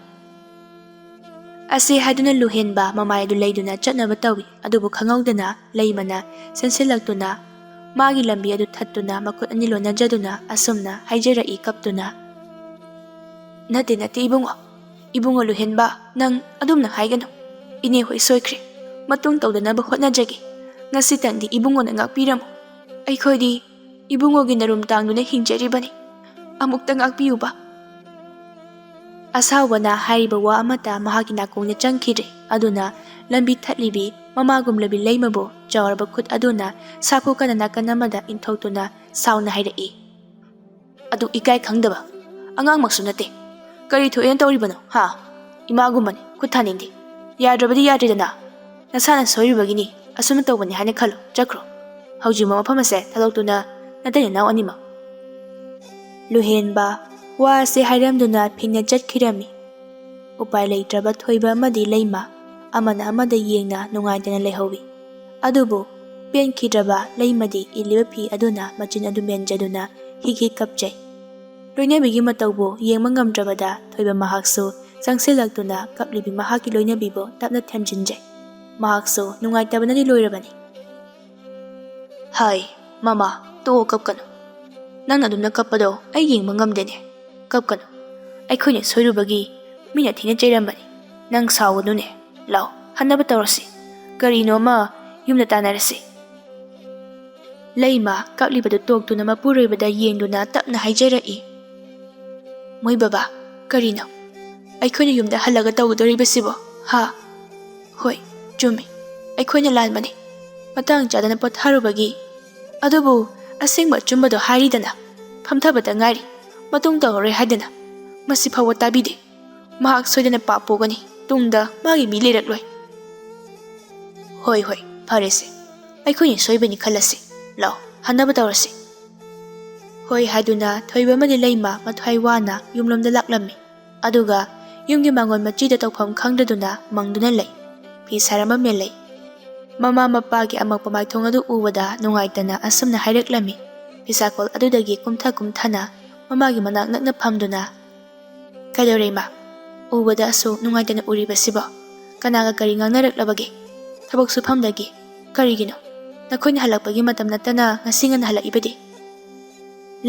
ꯑꯁꯤ ꯍꯥꯏꯗꯨꯅ ꯂꯨꯍꯦꯟꯕ ꯃꯃꯥꯏ ꯑꯗꯨ ꯂꯩꯗꯨꯅ ꯆꯠꯅꯕ ꯇꯧꯏ꯫ ꯑꯗꯨꯕꯨ ꯈꯪꯍꯧꯗꯅ ꯂꯩꯃꯅ ꯆꯦꯟꯁꯤꯜꯂꯛꯇꯨꯅ ꯃꯥꯒꯤ ꯂꯝꯕꯤ ꯑꯗꯨ ꯊꯠꯇꯨꯅ ꯃꯈꯨꯠ ꯑꯅꯤ ꯂꯣꯟꯅꯖꯗꯨꯅ ꯑꯁꯨꯝꯅ ꯍꯥꯏꯖꯔꯛꯏ ꯀꯞꯇꯨꯅ, "ꯅꯠꯇꯦ, ꯅꯠꯇꯦ ꯏꯕꯨꯡꯉꯣ꯫ ꯏꯕꯨꯡꯉꯣ ꯂꯨꯍꯦꯟꯕ, ꯅꯪ ꯑꯗꯨꯝꯅ ꯍꯥꯏꯒꯅꯨ꯫ ꯏꯅꯦ ꯍꯣꯏ ꯁꯣꯏꯈ꯭ꯔꯦ꯫ ꯃꯇꯨꯡ ꯇꯧꯗꯅꯕ ꯍꯣꯠꯅꯖꯒꯦ꯫ ꯉꯁꯤꯇꯪꯗꯤ ꯏꯕꯨꯡꯉꯣꯅ ꯉꯥꯛꯄꯤꯔꯝꯃꯨ꯫ ꯑꯩꯈꯣꯏꯗꯤ ꯏꯕꯨꯡꯉꯣꯒꯤ ꯅꯔꯨꯝ ꯇꯥꯡꯗꯨꯅ ꯍꯤꯡꯖꯔꯤꯕꯅꯤ꯫ ꯑꯃꯨꯛꯇ ꯉꯥꯛꯄꯤꯌꯨꯕ꯫" ꯑꯁꯥꯎꯕꯅ ꯍꯥꯏꯔꯤꯕ ꯋꯥ ꯑꯃꯠꯇ ꯃꯍꯥꯛꯀꯤ ꯅꯥꯀꯣꯡꯗ ꯆꯪꯈꯤꯗ꯭ꯔꯦ꯫ ꯑꯗꯨꯅ ꯂꯝꯕꯤ ꯊꯠꯂꯤꯕꯤ ꯃꯃꯥꯒꯨꯝꯂꯕꯤ ꯂꯩꯃꯕꯨ ꯆꯥꯎꯔꯕ ꯈꯨꯠ ꯑꯗꯨꯅ ꯁꯥꯐꯨ ꯀꯟꯅ ꯅꯥꯀꯟ ꯑꯃꯗ ꯏꯟꯊꯣꯛꯇꯨꯅ ꯁꯥꯎꯅ ꯍꯥꯏꯔꯛꯏ, "ꯑꯗꯨ ꯏꯀꯥꯏ ꯈꯪꯗꯕ ꯑꯉꯥꯡꯃꯛꯁꯨ ꯅꯠꯇꯦ꯫ ꯀꯔꯤ ꯊꯣꯛꯑꯦꯅ ꯇꯧꯔꯤꯕꯅꯣ, ꯍꯥ? ꯏꯃꯥꯒꯨꯝꯕꯅꯤ, ꯈꯨꯠ ꯊꯥꯅꯤꯡꯗꯦ꯫ ꯌꯥꯗ꯭ꯔꯕꯗꯤ ꯌꯥꯗ꯭ꯔꯦꯗꯅ꯫ ꯅꯁꯥꯅ ꯁꯣꯏꯔꯨꯕꯒꯤꯅꯤ, ꯑꯁꯨꯝꯅ ꯇꯧꯕꯅꯤ ꯍꯥꯏꯅ ꯈꯜꯂꯨ꯫ ꯆꯠꯈ꯭ꯔꯣ꯫" ꯍꯧꯖꯤꯛꯃꯛ ꯃꯐꯝ ꯑꯁꯦ ꯊꯥꯗꯣꯛꯇꯨꯅ ꯅꯇꯩ ꯅꯅꯥꯎ ꯑꯅꯤꯃꯛ꯫ ꯂꯨꯍꯦꯟꯕ ꯋꯥ ꯑꯁꯤ ꯍꯥꯏꯔꯝꯗꯨꯅ ꯐꯤꯡꯅ ꯆꯠꯈꯤꯔꯝꯃꯤ꯫ ꯎꯄꯥꯏ ꯂꯩꯇ꯭ꯔꯕ ꯊꯣꯏꯕ ꯑꯃꯗꯤ ꯂꯩꯃ ꯑꯃꯅ ꯑꯃꯗ ꯌꯦꯡꯅ ꯅꯨꯡꯉꯥꯏꯇꯅ ꯂꯩꯍꯧꯏ꯫ ꯑꯗꯨꯕꯨ ꯄꯦꯟꯈꯤꯗ꯭ꯔꯕ ꯂꯩꯃꯗꯤ ꯏꯜꯂꯤꯕ ꯐꯤ ꯑꯗꯨꯅ ꯃꯆꯤꯟ ꯑꯗꯨ ꯃꯦꯟꯖꯗꯨꯅ ꯍꯤꯛ ꯍꯤꯛ ꯀꯞꯆꯩ꯫ ꯂꯣꯏꯅꯕꯤꯒꯤ ꯃꯇꯧꯕꯨ ꯌꯦꯡꯕ ꯉꯝꯗ꯭ꯔꯕꯗ ꯊꯣꯏꯕ ꯃꯍꯥꯛꯁꯨ ꯆꯪꯁꯤꯜꯂꯛꯇꯨꯅ ꯀꯞꯂꯤꯕꯤ ꯃꯍꯥꯛꯀꯤ ꯂꯣꯏꯅꯕꯤꯕꯨ ꯇꯞꯅ ꯊꯦꯝꯖꯤꯟꯖꯩ꯫ ꯃꯍꯥꯛꯁꯨ ꯅꯨꯡꯉꯥꯏꯇꯕꯅꯗꯤ ꯂꯣꯏꯔꯕꯅꯤ꯫ "ꯍꯥꯏ, ꯃꯃꯥ, ꯇꯣꯛꯑꯣ, ꯀꯞꯀꯅꯨ꯫ ꯅꯪꯅ ꯑꯗꯨꯝꯅ ꯀꯞꯄꯗꯣ ꯑꯩ ꯌꯦꯡꯕ ꯉꯝꯗꯦꯅꯦ꯫ ꯀꯞꯀꯅꯨ꯫ ꯑꯩꯈꯣꯏꯅ ꯁꯣꯏꯔꯨꯕꯒꯤ ꯃꯤꯅ ꯊꯤꯅ ꯆꯩꯔꯝꯕꯅꯤ꯫ ꯅꯪ ꯁꯥꯎꯒꯅꯨꯅꯦ꯫ ꯂꯥꯎ, ꯍꯟꯅꯕ ꯇꯧꯔꯁꯤ꯫ ꯀꯔꯤꯅꯣ ꯑꯃ ꯌꯨꯝꯗ ꯇꯥꯟꯅꯔꯁꯤ꯫" ꯂꯩꯃ ꯀꯞꯂꯤꯕꯗꯨ ꯇꯣꯛꯇꯨꯅ ꯃꯄꯨꯔꯣꯏꯕꯗ ꯌꯦꯡꯗꯨꯅ ꯇꯞꯅ ꯍꯥꯏꯖꯔꯛꯏ, "ꯃꯣꯏ ꯕꯕꯥ, ꯀꯔꯤꯅꯣ ꯑꯩꯈꯣꯏꯅ ꯌꯨꯝꯗ ꯍꯜꯂꯒ ꯇꯧꯒꯗꯧꯔꯤꯕꯁꯤꯕꯣ? ꯍꯥ? ꯍꯣꯏ, ꯆꯨꯝꯃꯤ꯫ ꯑꯩꯈꯣꯏꯅ ꯂꯥꯟꯕꯅꯤ꯫ ꯃꯇꯥꯡ ꯆꯥꯗꯅ ꯄꯣꯊꯥꯔꯨꯕꯒꯤ꯫ ꯑꯗꯨꯕꯨ ꯑꯁꯦꯡꯕ ꯑꯆꯨꯝꯕꯗꯣ ꯍꯥꯏꯔꯤꯗꯅ, ꯐꯝꯊꯕꯇ ꯉꯥꯏꯔꯤ꯫ ꯃꯇꯨꯡ ꯇꯧꯔꯔꯣꯏ ꯍꯥꯏꯗꯅ꯫ ꯃꯁꯤ ꯐꯥꯎꯕ ꯇꯥꯕꯤꯗꯦ꯫ ꯃꯍꯥꯛ ꯁꯣꯏꯗꯅ ꯄꯥꯞ ꯄꯣꯛꯀꯅꯤ꯫ ꯇꯨꯡꯗ ꯃꯥꯒꯤ ꯃꯤ ꯂꯩꯔꯛꯂꯣꯏ꯫" "ꯍꯣꯏ, ꯍꯣꯏ, ꯐꯔꯦꯁꯦ꯫ ꯑꯩꯈꯣꯏꯅ ꯁꯣꯏꯕꯅꯤ ꯈꯜꯂꯁꯤ꯫ ꯂꯥꯎ, ꯍꯟꯅꯕ ꯇꯧꯔꯁꯤ꯫" ꯍꯣꯏ ꯍꯥꯏꯗꯨꯅ ꯊꯣꯏꯕ ꯑꯃꯗꯤ ꯂꯩꯃ ꯃꯊ꯭ꯋꯥꯏ ꯋꯥꯅ ꯌꯨꯝꯂꯣꯝꯗ ꯂꯥꯛꯂꯝꯃꯤ꯫ ꯑꯗꯨꯒ ꯌꯨꯝꯒꯤ ꯃꯥꯡꯒꯣꯟ ꯃꯆꯤꯗ ꯇꯧꯐꯝ ꯈꯪꯗꯗꯨꯅ ꯃꯪꯗꯨꯅ ꯂꯩ꯫ ꯐꯤ ꯁꯥꯔꯝꯕ ꯃꯦꯂꯩ꯫ ꯃꯃꯥ ꯃꯄꯥꯒꯤ ꯑꯃꯛꯄ ꯃꯥꯏꯊꯣꯡ ꯑꯗꯨ ꯎꯕꯗ ꯅꯨꯡꯉꯥꯏꯇꯅ ꯑꯁꯨꯝꯅ ꯍꯥꯏꯔꯛꯂꯝꯃꯤ꯫ ꯐꯤꯁꯥꯀꯣꯜ ꯑꯗꯨꯗꯒꯤ ꯀꯨꯝꯊ ꯀꯨꯝꯊꯅ ꯃꯃꯥꯒꯤ ꯃꯅꯥꯛ ꯅꯛꯅ ꯐꯝꯗꯨꯅ, "ꯀꯩꯗꯧꯔꯦ, ꯏꯃꯥ? ꯎꯕꯗ ꯑꯁꯨꯛ ꯅꯨꯡꯉꯥꯏꯇꯅ ꯎꯔꯤꯕꯁꯤꯕꯣ? ꯀꯅꯥꯒ ꯀꯔꯤ ꯉꯥꯡꯅꯔꯛꯂꯕꯒꯦ? ꯊꯕꯛ ꯁꯨꯐꯝꯗꯒꯤ? ꯀꯔꯤꯒꯤꯅꯣ? ꯅꯈꯣꯏꯅ ꯍꯜꯂꯛꯄꯒꯤ ꯃꯇꯝ ꯅꯠꯇꯅ ꯉꯁꯤ ꯉꯟꯅ ꯍꯜꯂꯛꯏꯕꯗꯤ?"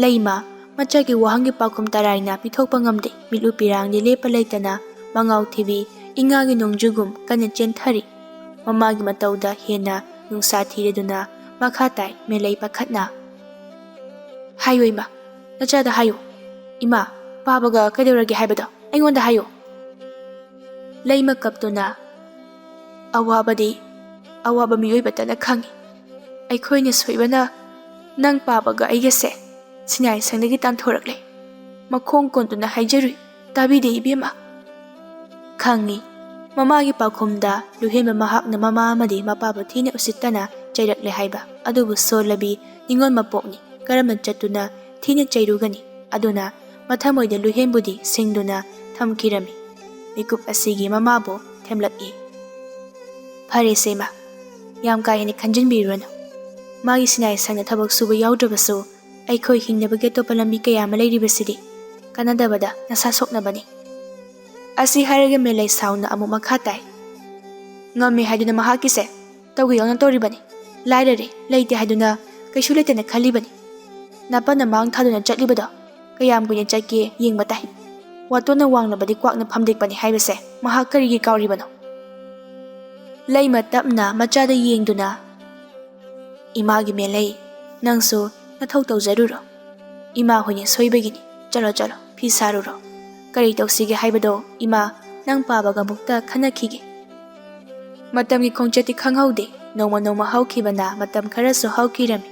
ꯂꯩꯃ ꯃꯆꯥꯒꯤ ꯋꯥꯍꯪꯒꯤ ꯄꯥꯎꯈꯨꯝ ꯇꯔꯥꯏꯅ ꯄꯤꯊꯣꯛꯄ ꯉꯝꯗꯦ꯫ ꯃꯤꯠꯂꯨ ꯄꯤꯔꯥꯡꯗꯤ ꯂꯦꯞꯄ ꯂꯩꯇꯅ ꯃꯉꯥꯎ ꯊꯤꯕꯤ ꯏꯉꯥꯒꯤ ꯅꯣꯡꯖꯨꯒꯨꯝ ꯀꯟꯅ ꯆꯦꯟꯊꯔꯤ꯫ ꯃꯃꯥꯒꯤ ꯃꯇꯧꯗ ꯍꯦꯟꯅ ꯅꯨꯡꯁꯥ ꯊꯤꯔꯗꯨꯅ ꯃꯈꯥ ꯇꯥꯏ ꯃꯦꯂꯩ ꯄꯥꯈꯠꯅ꯫ "ꯍꯥꯏꯌꯨ ꯏꯃꯥ, ꯅꯆꯥꯗ ꯍꯥꯏꯌꯨ꯫ ꯏꯃꯥ, ꯄꯥꯕꯒ ꯀꯩꯗꯧꯔꯒꯦ ꯍꯥꯏꯕꯗꯣ ꯑꯩꯉꯣꯟꯗ ꯍꯥꯏꯌꯨ꯫" ꯂꯩꯃ ꯀꯞꯇꯨꯅ, "ꯑꯋꯥꯕꯗꯤ ꯑꯋꯥꯕ ꯃꯤꯑꯣꯏꯕꯇꯅ ꯈꯪꯏ꯫ ꯑꯩꯈꯣꯏꯅ ꯁꯣꯏꯕꯅ ꯅꯪ ꯄꯥꯕꯒ ꯑꯩꯒꯁꯦ ꯁꯤꯅꯥꯏ ꯁꯪꯗꯒꯤ ꯇꯥꯟꯊꯣꯔꯛꯂꯦ꯫ ꯃꯈꯣꯡ ꯀꯣꯟꯗꯨꯅ ꯍꯥꯏꯖꯔꯨꯏ, ꯇꯥꯕꯤꯗꯦ ꯏꯕꯦꯝꯃ꯫" ꯈꯪꯏ, ꯃꯃꯥꯒꯤ ꯄꯥꯎꯈꯨꯝꯗ ꯂꯨꯍꯦꯟꯕ ꯃꯍꯥꯛꯅ ꯃꯃꯥ ꯑꯃꯗꯤ ꯃꯄꯥꯕꯨ ꯊꯤꯅ ꯎꯁꯤꯠꯇꯅ ꯆꯩꯔꯛꯂꯦ ꯍꯥꯏꯕ꯫ ꯑꯗꯨꯕꯨ ꯁꯣꯜꯂꯕꯤ ꯅꯤꯉꯣꯜ ꯃꯄꯣꯛꯅꯤ, ꯀꯔꯝꯅ ꯆꯠꯇꯨꯅ ꯊꯤꯅ ꯆꯩꯔꯨꯒꯅꯤ? ꯑꯗꯨꯅ ꯃꯊꯃꯣꯏꯗ ꯂꯨꯍꯦꯟꯕꯨꯗꯤ ꯁꯤꯡꯗꯨꯅ ꯊꯝꯈꯤꯔꯝꯃꯤ꯫ ꯃꯤꯀꯨꯞ ꯑꯁꯤꯒꯤ ꯃꯃꯥꯕꯨ ꯊꯦꯝꯂꯛꯏ꯫ ꯐꯔꯦꯁꯦ ꯏꯃꯥ, ꯌꯥꯝ ꯀꯥ ꯍꯦꯟꯅ ꯈꯟꯖꯤꯟꯕꯤꯔꯨꯔꯅꯨ꯫ ꯃꯥꯒꯤ ꯁꯤꯅꯥꯏ ꯁꯪꯅ ꯊꯕꯛ ꯁꯨꯕ ꯌꯥꯎꯗ꯭ꯔꯕꯁꯨ ꯑꯩꯈꯣꯏ ꯍꯤꯡꯅꯕꯒꯤ ꯑꯇꯣꯞꯄ ꯂꯝꯕꯤ ꯀꯌꯥ ꯑꯃ ꯂꯩꯔꯤꯕꯁꯤꯗꯤ꯫ ꯀꯥꯟꯅꯗꯕꯗ ꯅꯁꯥ ꯁꯣꯛꯅꯕꯅꯤ꯫ ꯑꯁꯤ ꯍꯥꯏꯔꯒ ꯃꯦꯂꯩ ꯁꯥꯎꯅ ꯑꯃꯨꯛ ꯃꯈꯥ ꯇꯥꯏ꯫ ꯉꯝꯃꯦ ꯍꯥꯏꯗꯨꯅ ꯃꯍꯥꯛꯀꯤꯁꯦ ꯇꯧꯒꯦ ꯌꯥꯎꯅ ꯇꯧꯔꯤꯕꯅꯤ꯫ ꯂꯥꯏꯔꯔꯦ, ꯂꯩꯇꯦ ꯍꯥꯏꯗꯨꯅ ꯀꯩꯁꯨ ꯂꯩꯇꯅ ꯈꯜꯂꯤꯕꯅꯤ꯫ ꯅꯥꯄꯟꯅ ꯃꯥꯡ ꯊꯥꯗꯨꯅ ꯆꯠꯂꯤꯕꯗꯣ ꯀꯌꯥꯝ ꯀꯨꯏꯅ ꯆꯠꯀꯦ ꯌꯦꯡꯕ ꯇꯥꯏ꯫ ꯋꯥꯇꯣꯟꯅ ꯋꯥꯡꯂꯕꯗꯤ ꯀ꯭ꯋꯥꯛꯅ ꯐꯝꯗꯦꯛꯄꯅꯤ ꯍꯥꯏꯕꯁꯦ ꯃꯍꯥꯛ ꯀꯔꯤꯒꯤ ꯀꯥꯎꯔꯤꯕꯅꯣ? ꯂꯩꯃ ꯇꯞꯅ ꯃꯆꯥꯗ ꯌꯦꯡꯗꯨꯅ, "ꯏꯃꯥꯒꯤ ꯃꯦꯂꯩ, ꯅꯪꯁꯨ ꯅꯊꯧ ꯇꯧꯖꯔꯨꯔꯣ꯫ ꯏꯃꯥ ꯍꯣꯏꯅ ꯁꯣꯏꯕꯒꯤꯅꯤ꯫ ꯆꯠꯂꯣ, ꯆꯠꯂꯣ, ꯐꯤ ꯁꯥꯔꯨꯔꯣ꯫ ꯀꯔꯤ ꯇꯧꯁꯤꯒꯦ ꯍꯥꯏꯕꯗꯣ ꯏꯃꯥ ꯅꯪ ꯄꯥꯕꯒ ꯑꯃꯨꯛꯇ ꯈꯟꯅꯈꯤꯒꯦ꯫" ꯃꯇꯝꯒꯤ ꯈꯣꯡꯆꯠꯇꯤ ꯈꯪꯍꯧꯗꯦ꯫ ꯅꯣꯡꯃ ꯅꯣꯡꯃ ꯍꯧꯈꯤꯕꯅ ꯃꯇꯝ ꯈꯔꯁꯨ ꯍꯧꯈꯤꯔꯝꯃꯤ꯫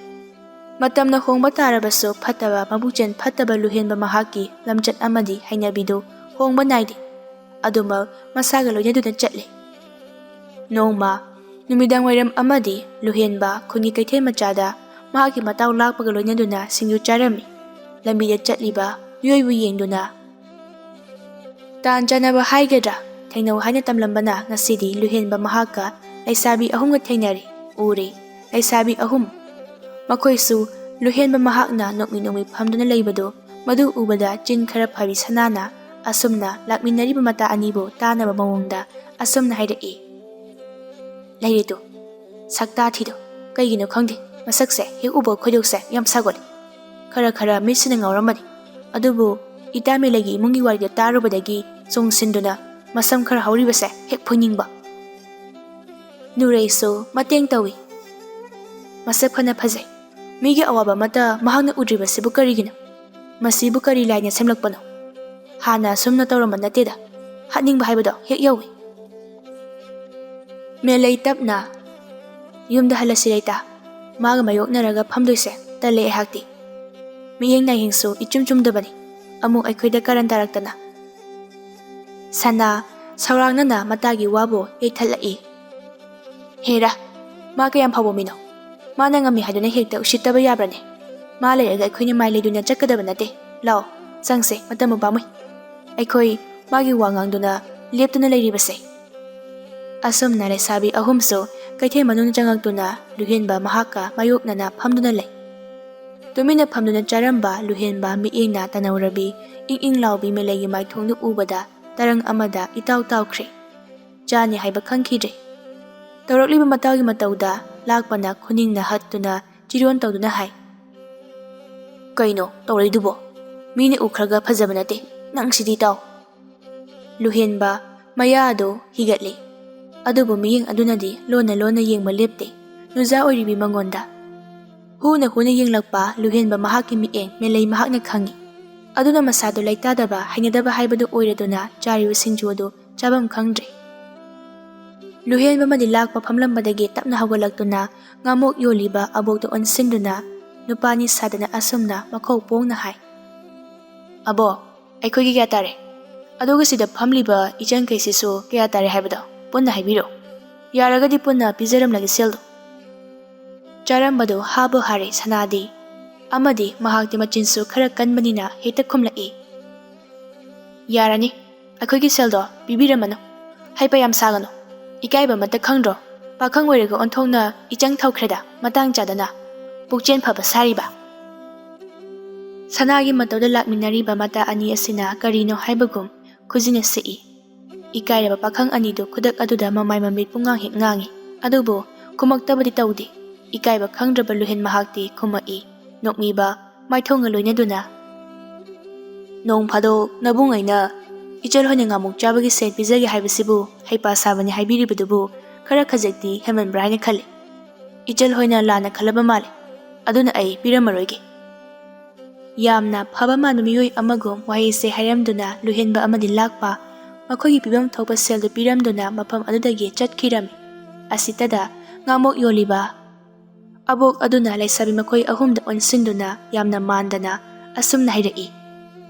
ꯃꯇꯝꯅ ꯍꯣꯡꯕ ꯇꯥꯔꯕꯁꯨ ꯐꯠꯇꯕ ꯃꯕꯨꯛꯆꯦꯜ ꯐꯠꯇꯕ ꯂꯨꯍꯦꯟꯕ ꯃꯍꯥꯛꯀꯤ ꯂꯝꯆꯠ ꯑꯃꯗꯤ ꯍꯩꯅꯕꯤꯗꯨ ꯍꯣꯡꯕ ꯅꯥꯏꯗꯦ꯫ ꯑꯗꯨꯃꯛ ꯃꯁꯥꯒ ꯂꯣꯏꯅꯗꯨꯅ ꯆꯠꯂꯤ꯫ ꯅꯣꯡꯃ ꯅꯨꯃꯤꯗꯥꯡ ꯋꯥꯏꯔꯝ ꯑꯃꯗꯤ ꯂꯨꯍꯦꯟꯕ ꯈꯨꯟꯒꯤ ꯀꯩꯊꯦꯜ ꯃꯆꯥꯗ ꯃꯍꯥꯛꯀꯤ ꯃꯇꯥꯎ ꯂꯥꯛꯄꯒ ꯂꯣꯏꯅꯗꯨꯅ ꯁꯤꯡꯖꯨ ꯆꯥꯔꯝꯃꯤ꯫ ꯂꯝꯕꯤꯗ ꯆꯠꯂꯤꯕ ꯃꯤꯑꯣꯏꯕꯨ ꯌꯦꯡꯗꯨꯅ, ꯇꯥꯟ ꯆꯥꯟꯅꯕ ꯍꯥꯏꯒꯗ꯭ꯔꯥ, ꯊꯦꯡꯅꯧ ꯍꯥꯏꯅ ꯇꯝꯂꯝꯕꯅ ꯉꯁꯤꯗꯤ ꯂꯨꯍꯦꯟꯕ ꯃꯍꯥꯛꯀ ꯂꯩꯁꯥꯕꯤ ꯑꯍꯨꯝꯒ ꯊꯦꯡꯅꯔꯦ, ꯎꯔꯦ꯫ ꯂꯩꯁꯥꯕꯤ ꯑꯍꯨꯝ꯫ ꯃꯈꯣꯏꯁꯨ ꯂꯨꯍꯦꯟꯕ ꯃꯍꯥꯛꯅ ꯅꯣꯛꯃꯤ ꯅꯣꯛꯃꯤ ꯐꯝꯗꯨꯅ ꯂꯩꯕꯗꯨ, ꯃꯗꯨ ꯎꯕꯗ ꯆꯤꯟ ꯈꯔ ꯐꯕꯤ ꯁꯅꯥꯅ ꯑꯁꯨꯝꯅ ꯂꯥꯛꯃꯤꯟꯅꯔꯤꯕ ꯃꯇꯥ ꯑꯅꯤꯕꯨ ꯇꯥꯅꯕ ꯃꯑꯣꯡꯗ ꯑꯁꯨꯝꯅ ꯍꯥꯏꯔꯛꯏ, "ꯂꯩꯔꯦ ꯇꯨ, ꯁꯛꯇꯥ ꯊꯤꯗꯣ꯫ ꯀꯩꯒꯤꯅꯣ ꯈꯪꯗꯦ, ꯃꯁꯛꯁꯦ ꯍꯦꯛ ꯎꯕ ꯈꯣꯏꯗꯧꯁꯦ ꯌꯥꯝ ꯁꯥꯒꯠꯂꯦ꯫ ꯈꯔ ꯈꯔ ꯃꯤꯠꯁꯤꯅ ꯉꯥꯎꯔꯝꯕꯅꯤ, ꯑꯗꯨꯕꯨ ꯏꯇꯥ ꯃꯦꯂꯩꯒꯤ ꯏꯃꯨꯡꯒꯤ ꯋꯥꯔꯤꯗꯣ ꯇꯥꯔꯨꯕꯗꯒꯤ ꯆꯣꯡꯁꯤꯟꯗꯨꯅ ꯃꯁꯝ ꯈꯔ ꯍꯧꯔꯤꯕꯁꯦ ꯍꯦꯛ ꯐꯣꯏꯅꯤꯡꯕ꯫" ꯅꯨꯔꯩꯁꯨ ꯃꯇꯦꯡ ꯇꯧꯏ꯫ "ꯃꯁꯛ ꯐꯅ ꯐꯖꯩ꯫ ꯃꯤꯒꯤ ꯑꯋꯥꯕ ꯑꯃꯠꯇ ꯃꯍꯥꯛꯅ ꯎꯗ꯭ꯔꯤꯕꯁꯤꯕꯨ ꯀꯔꯤꯒꯤꯅꯣ? ꯃꯁꯤꯕꯨ ꯀꯔꯤ ꯂꯥꯏꯅ ꯁꯦꯝꯂꯛꯄꯅꯣ? ꯍꯥꯟꯅ ꯑꯁꯨꯝꯅ ꯇꯧꯔꯝꯕ ꯅꯠꯇꯦꯗ꯫" ꯍꯥꯠꯅꯤꯡꯕ ꯍꯥꯏꯕꯗꯣ ꯍꯦꯛ ꯌꯧꯏ꯫ ꯃꯦꯂꯩ ꯇꯞꯅ, "ꯌꯨꯝꯗ ꯍꯜꯂꯁꯤ ꯂꯩꯇꯥ꯫ ꯃꯥꯒ ꯃꯥꯌꯣꯛꯅꯔꯒ ꯐꯝꯗꯣꯏꯁꯦ ꯇꯜꯂꯦ ꯑꯩꯍꯥꯛꯇꯤ꯫ ꯃꯤꯠꯌꯦꯡ ꯅꯥꯌꯦꯡꯁꯨ ꯏꯆꯨꯝ ꯆꯨꯝꯗꯕꯅꯤ꯫ ꯑꯃꯨꯛ ꯑꯩꯈꯣꯏꯗ ꯀꯔꯟ ꯇꯥꯔꯛꯇꯅ꯫" ꯁꯅꯥ ꯁꯧꯔꯥꯡꯅꯅ ꯃꯇꯥꯒꯤ ꯋꯥꯕꯨ ꯌꯩꯊꯠꯂꯛꯏ꯫ "ꯍꯦꯔꯥ, ꯃꯥ ꯀꯌꯥꯝ ꯐꯕ ꯃꯤꯅꯣ? ꯃꯥꯅ ꯉꯝꯃꯤ ꯍꯥꯏꯗꯨꯅ ꯍꯦꯛꯇ ꯎꯁꯤꯠꯇꯕ ꯌꯥꯕ꯭ꯔꯅꯦ? ꯃꯥ ꯂꯩꯔꯒ ꯑꯩꯈꯣꯏꯅ ꯃꯥꯏ ꯂꯩꯗꯨꯅ ꯆꯠꯀꯗꯕ ꯅꯠꯇꯦ꯫ ꯂꯥꯛꯑꯣ, ꯆꯪꯁꯦ, ꯃꯇꯝꯕꯨ ꯄꯥꯝꯃꯨꯏ꯫ ꯑꯩꯈꯣꯏ ꯃꯥꯒꯤ ꯋꯥ ꯉꯥꯡꯗꯨꯅ ꯂꯦꯞꯇꯨꯅ ꯂꯩꯔꯤꯕꯁꯦ꯫ ꯑꯁꯨꯝꯅ ꯂꯩꯁꯥꯕꯤ ꯑꯍꯨꯝꯁꯨ ꯀꯩꯊꯦꯜ ꯃꯅꯨꯡ ꯆꯪꯉꯛꯇꯨꯅ ꯂꯨꯍꯦꯟꯕ ꯃꯍꯥꯛꯀ ꯃꯥꯌꯣꯛꯅꯅ ꯐꯝꯗꯨꯅ ꯂꯩ꯫ ꯇꯨꯃꯤꯟꯅ ꯐꯝꯗꯨꯅ ꯆꯥꯔꯝꯕ ꯂꯨꯍꯦꯟꯕ ꯃꯤꯠꯌꯦꯡꯅ ꯇꯅꯧꯔꯕꯤ ꯏꯪ ꯏꯪ ꯂꯥꯎꯕꯤ ꯃꯦꯂꯩꯒꯤ ꯃꯥꯏꯊꯣꯡꯗꯨ ꯎꯕꯗ ꯇꯔꯪ ꯑꯃꯗ ꯏꯇꯥꯎ ꯇꯥꯎꯈ꯭ꯔꯦ꯫ ꯆꯥꯅꯤ ꯍꯥꯏꯕ ꯈꯪꯈꯤꯗ꯭ꯔꯦ꯫ ꯇꯧꯔꯛꯂꯤꯕ ꯃꯇꯥꯎꯒꯤ ꯃꯇꯧꯗ ꯂꯥꯛꯄꯅ ꯈꯨꯅꯤꯡꯅ ꯍꯠꯇꯨꯅ ꯆꯤꯔꯣꯟ ꯇꯧꯗꯨꯅ ꯍꯥꯏ, "ꯀꯩꯅꯣ ꯇꯧꯔꯛꯏꯗꯨꯕꯣ? ꯃꯤꯅ ꯎꯈ꯭ꯔꯒ ꯐꯖꯕ ꯅꯠꯇꯦ, ꯅꯪꯁꯤꯗꯤ ꯇꯥꯎ!" ꯂꯨꯍꯦꯟꯕ ꯃꯌꯥ ꯑꯗꯨ ꯍꯤꯒꯠꯂꯤ꯫ ꯑꯗꯨꯕꯨ ꯃꯤꯠꯌꯦꯡ ꯑꯗꯨꯅꯗꯤ ꯂꯣꯟꯅ ꯂꯣꯟꯅ ꯌꯦꯡꯕ ꯂꯦꯞꯇꯦ꯫ ꯅꯨꯖꯥ ꯑꯣꯏꯔꯤꯕꯤ ꯃꯉꯣꯟꯗ ꯍꯨꯅ ꯍꯨꯅ ꯌꯦꯡꯂꯛꯄ ꯂꯨꯍꯦꯟꯕ ꯃꯍꯥꯛꯀꯤ ꯃꯤꯠꯌꯦꯡ ꯃꯦꯂꯩ ꯃꯍꯥꯛꯅ ꯈꯪꯏ꯫ ꯑꯗꯨꯅ ꯃꯁꯥꯗꯨ ꯂꯩꯇꯥꯗꯕ, ꯍꯩꯅꯗꯕ ꯍꯥꯏꯕꯗꯨ ꯑꯣꯏꯔꯗꯨꯅ ꯆꯥꯔꯤꯕ ꯁꯤꯡꯖꯨ ꯑꯗꯨ ꯆꯥꯐꯝ ꯈꯪꯗ꯭ꯔꯦ꯫ ꯂꯨꯍꯦꯟꯕ ꯑꯃꯗꯤ ꯂꯥꯛꯄ ꯐꯝꯂꯝꯕꯗꯒꯤ ꯇꯞꯅ ꯍꯧꯒꯠꯂꯛꯇꯨꯅ ꯉꯥꯃꯣꯛ ꯌꯣꯜꯂꯤꯕ ꯑꯕꯣꯛꯇ ꯑꯣꯟꯁꯤꯟꯗꯨꯅ ꯅꯨꯄꯥꯅꯤ ꯁꯥꯗꯅ ꯑꯁꯨꯝꯅ ꯃꯈꯧ ꯄꯣꯡꯅ ꯍꯥꯏ, "ꯑꯕꯣꯛ, ꯑꯩꯈꯣꯏꯒꯤ ꯀꯌꯥ ꯇꯥꯔꯦ? ꯑꯗꯨꯒ ꯁꯤꯗ ꯐꯝꯂꯤꯕ ꯏꯆꯟꯈꯩꯁꯤꯁꯨ ꯀꯌꯥ ꯇꯥꯔꯦ ꯍꯥꯏꯕꯗꯣ ꯄꯨꯟꯅ ꯍꯥꯏꯕꯤꯔꯣ꯫ ꯌꯥꯔꯒꯗꯤ ꯄꯨꯟꯅ ꯄꯤꯖꯔꯝꯂꯒꯦ ꯁꯦꯜꯗꯣ꯫" ꯆꯥꯔꯝꯕꯗꯨ ꯍꯥꯕꯨ ꯍꯥꯔꯦ ꯁꯅꯥꯗꯤ꯫ ꯑꯃꯗꯤ ꯃꯍꯥꯛꯇꯤ ꯃꯆꯤꯟꯁꯨ ꯈꯔ ꯀꯟꯕꯅꯤꯅ ꯍꯦꯛꯇ ꯈꯨꯝꯂꯛꯏ, "ꯌꯥꯔꯅꯤ, ꯑꯩꯈꯣꯏꯒꯤ ꯁꯦꯜꯗꯣ ꯄꯤꯕꯤꯔꯝꯃꯅꯨ꯫ ꯍꯩꯄꯥ ꯌꯥꯝ ꯁꯥꯒꯅꯨ꯫ ꯏꯀꯥꯏꯕ ꯑꯃꯠꯇ ꯈꯪꯗ꯭ꯔꯣ? ꯄꯥꯈꯪ ꯑꯣꯏꯔꯒ ꯑꯣꯟꯊꯣꯛꯅ ꯏꯆꯪ ꯊꯧꯈ꯭ꯔꯦꯗ ꯃꯇꯥꯡ ꯆꯥꯗꯅ꯫ ꯄꯨꯛꯆꯦꯜ ꯐꯕ ꯁꯥꯔꯤꯕ!" ꯁꯅꯥꯒꯤ ꯃꯇꯧꯗ ꯂꯥꯛꯃꯤꯟꯅꯔꯤꯕ ꯃꯇꯥ ꯑꯅꯤ ꯑꯁꯤꯅ ꯀꯔꯤꯅꯣ ꯍꯥꯏꯕꯒꯨꯝ ꯈꯨꯖꯤꯟꯅ ꯁꯤꯛꯏ꯫ ꯏꯀꯥꯏꯔꯕ ꯄꯥꯈꯪ ꯑꯅꯤꯗꯨ ꯈꯨꯗꯛ ꯑꯗꯨꯗ ꯃꯃꯥꯏ ꯃꯃꯤꯠ ꯄꯨꯡꯉꯥꯡ ꯍꯦꯛ ꯉꯥꯡꯏ꯫ ꯑꯗꯨꯕꯨ ꯈꯨꯝꯃꯛꯇꯕꯗꯤ ꯇꯧꯗꯦ꯫ ꯏꯀꯥꯏꯕ ꯈꯪꯗ꯭ꯔꯕ ꯂꯨꯍꯦꯟ ꯃꯍꯥꯛꯇꯤ ꯈꯨꯝꯃꯛꯏ, ꯅꯣꯛꯃꯤꯕ ꯃꯥꯏꯊꯣꯡꯒ ꯂꯣꯏꯅꯗꯨꯅ, "ꯅꯣꯡ ꯐꯥꯗꯣꯛ ꯅꯕꯨꯡ ꯑꯩꯅ ꯏꯆꯜ ꯍꯣꯏꯅ ꯉꯥꯃꯨꯛ ꯆꯥꯕꯒꯤ ꯁꯦꯜ ꯄꯤꯖꯒꯦ ꯍꯥꯏꯕꯁꯤꯕꯨ ꯍꯩꯄꯥ ꯁꯥꯕꯅꯤ ꯍꯥꯏꯕꯤꯔꯤꯕꯗꯨꯕꯨ ꯈꯔ ꯈꯖꯤꯛꯇꯤ ꯍꯦꯟꯃꯟꯕ꯭ꯔꯥ ꯍꯥꯏꯅ ꯈꯜꯂꯤ꯫ ꯏꯆꯜ ꯍꯣꯏꯅ ꯂꯥꯟꯅ ꯈꯜꯂꯕ ꯃꯥꯜꯂꯦ꯫ ꯑꯗꯨꯅ ꯑꯩ ꯄꯤꯔꯝꯃꯔꯣꯏꯒꯦ꯫" ꯌꯥꯝꯅ ꯐꯕ ꯃꯥꯟꯕ ꯃꯤꯑꯣꯏ ꯑꯃꯒꯨꯝ ꯋꯥꯍꯩꯁꯦ ꯍꯥꯏꯔꯝꯗꯨꯅ ꯂꯨꯍꯦꯟꯕ ꯑꯃꯗꯤ ꯂꯥꯛꯄ ꯃꯈꯣꯏꯒꯤ ꯄꯤꯐꯝ ꯊꯣꯛꯄ ꯁꯦꯜꯗꯨ ꯄꯤꯔꯝꯗꯨꯅ ꯃꯐꯝ ꯑꯗꯨꯗꯒꯤ ꯆꯠꯈꯤꯔꯝꯃꯤ꯫ ꯑꯁꯤꯇꯗ ꯉꯥꯃꯣꯛ ꯌꯣꯜꯂꯤꯕ ꯑꯕꯣꯛ ꯑꯗꯨꯅ ꯂꯩꯁꯥꯕꯤ ꯃꯈꯣꯏ ꯑꯍꯨꯝꯗ ꯑꯣꯟꯁꯤꯟꯗꯨꯅ ꯌꯥꯝꯅ ꯃꯥꯟꯗꯅ ꯑꯁꯨꯝꯅ ꯍꯥꯏꯔꯛꯏ,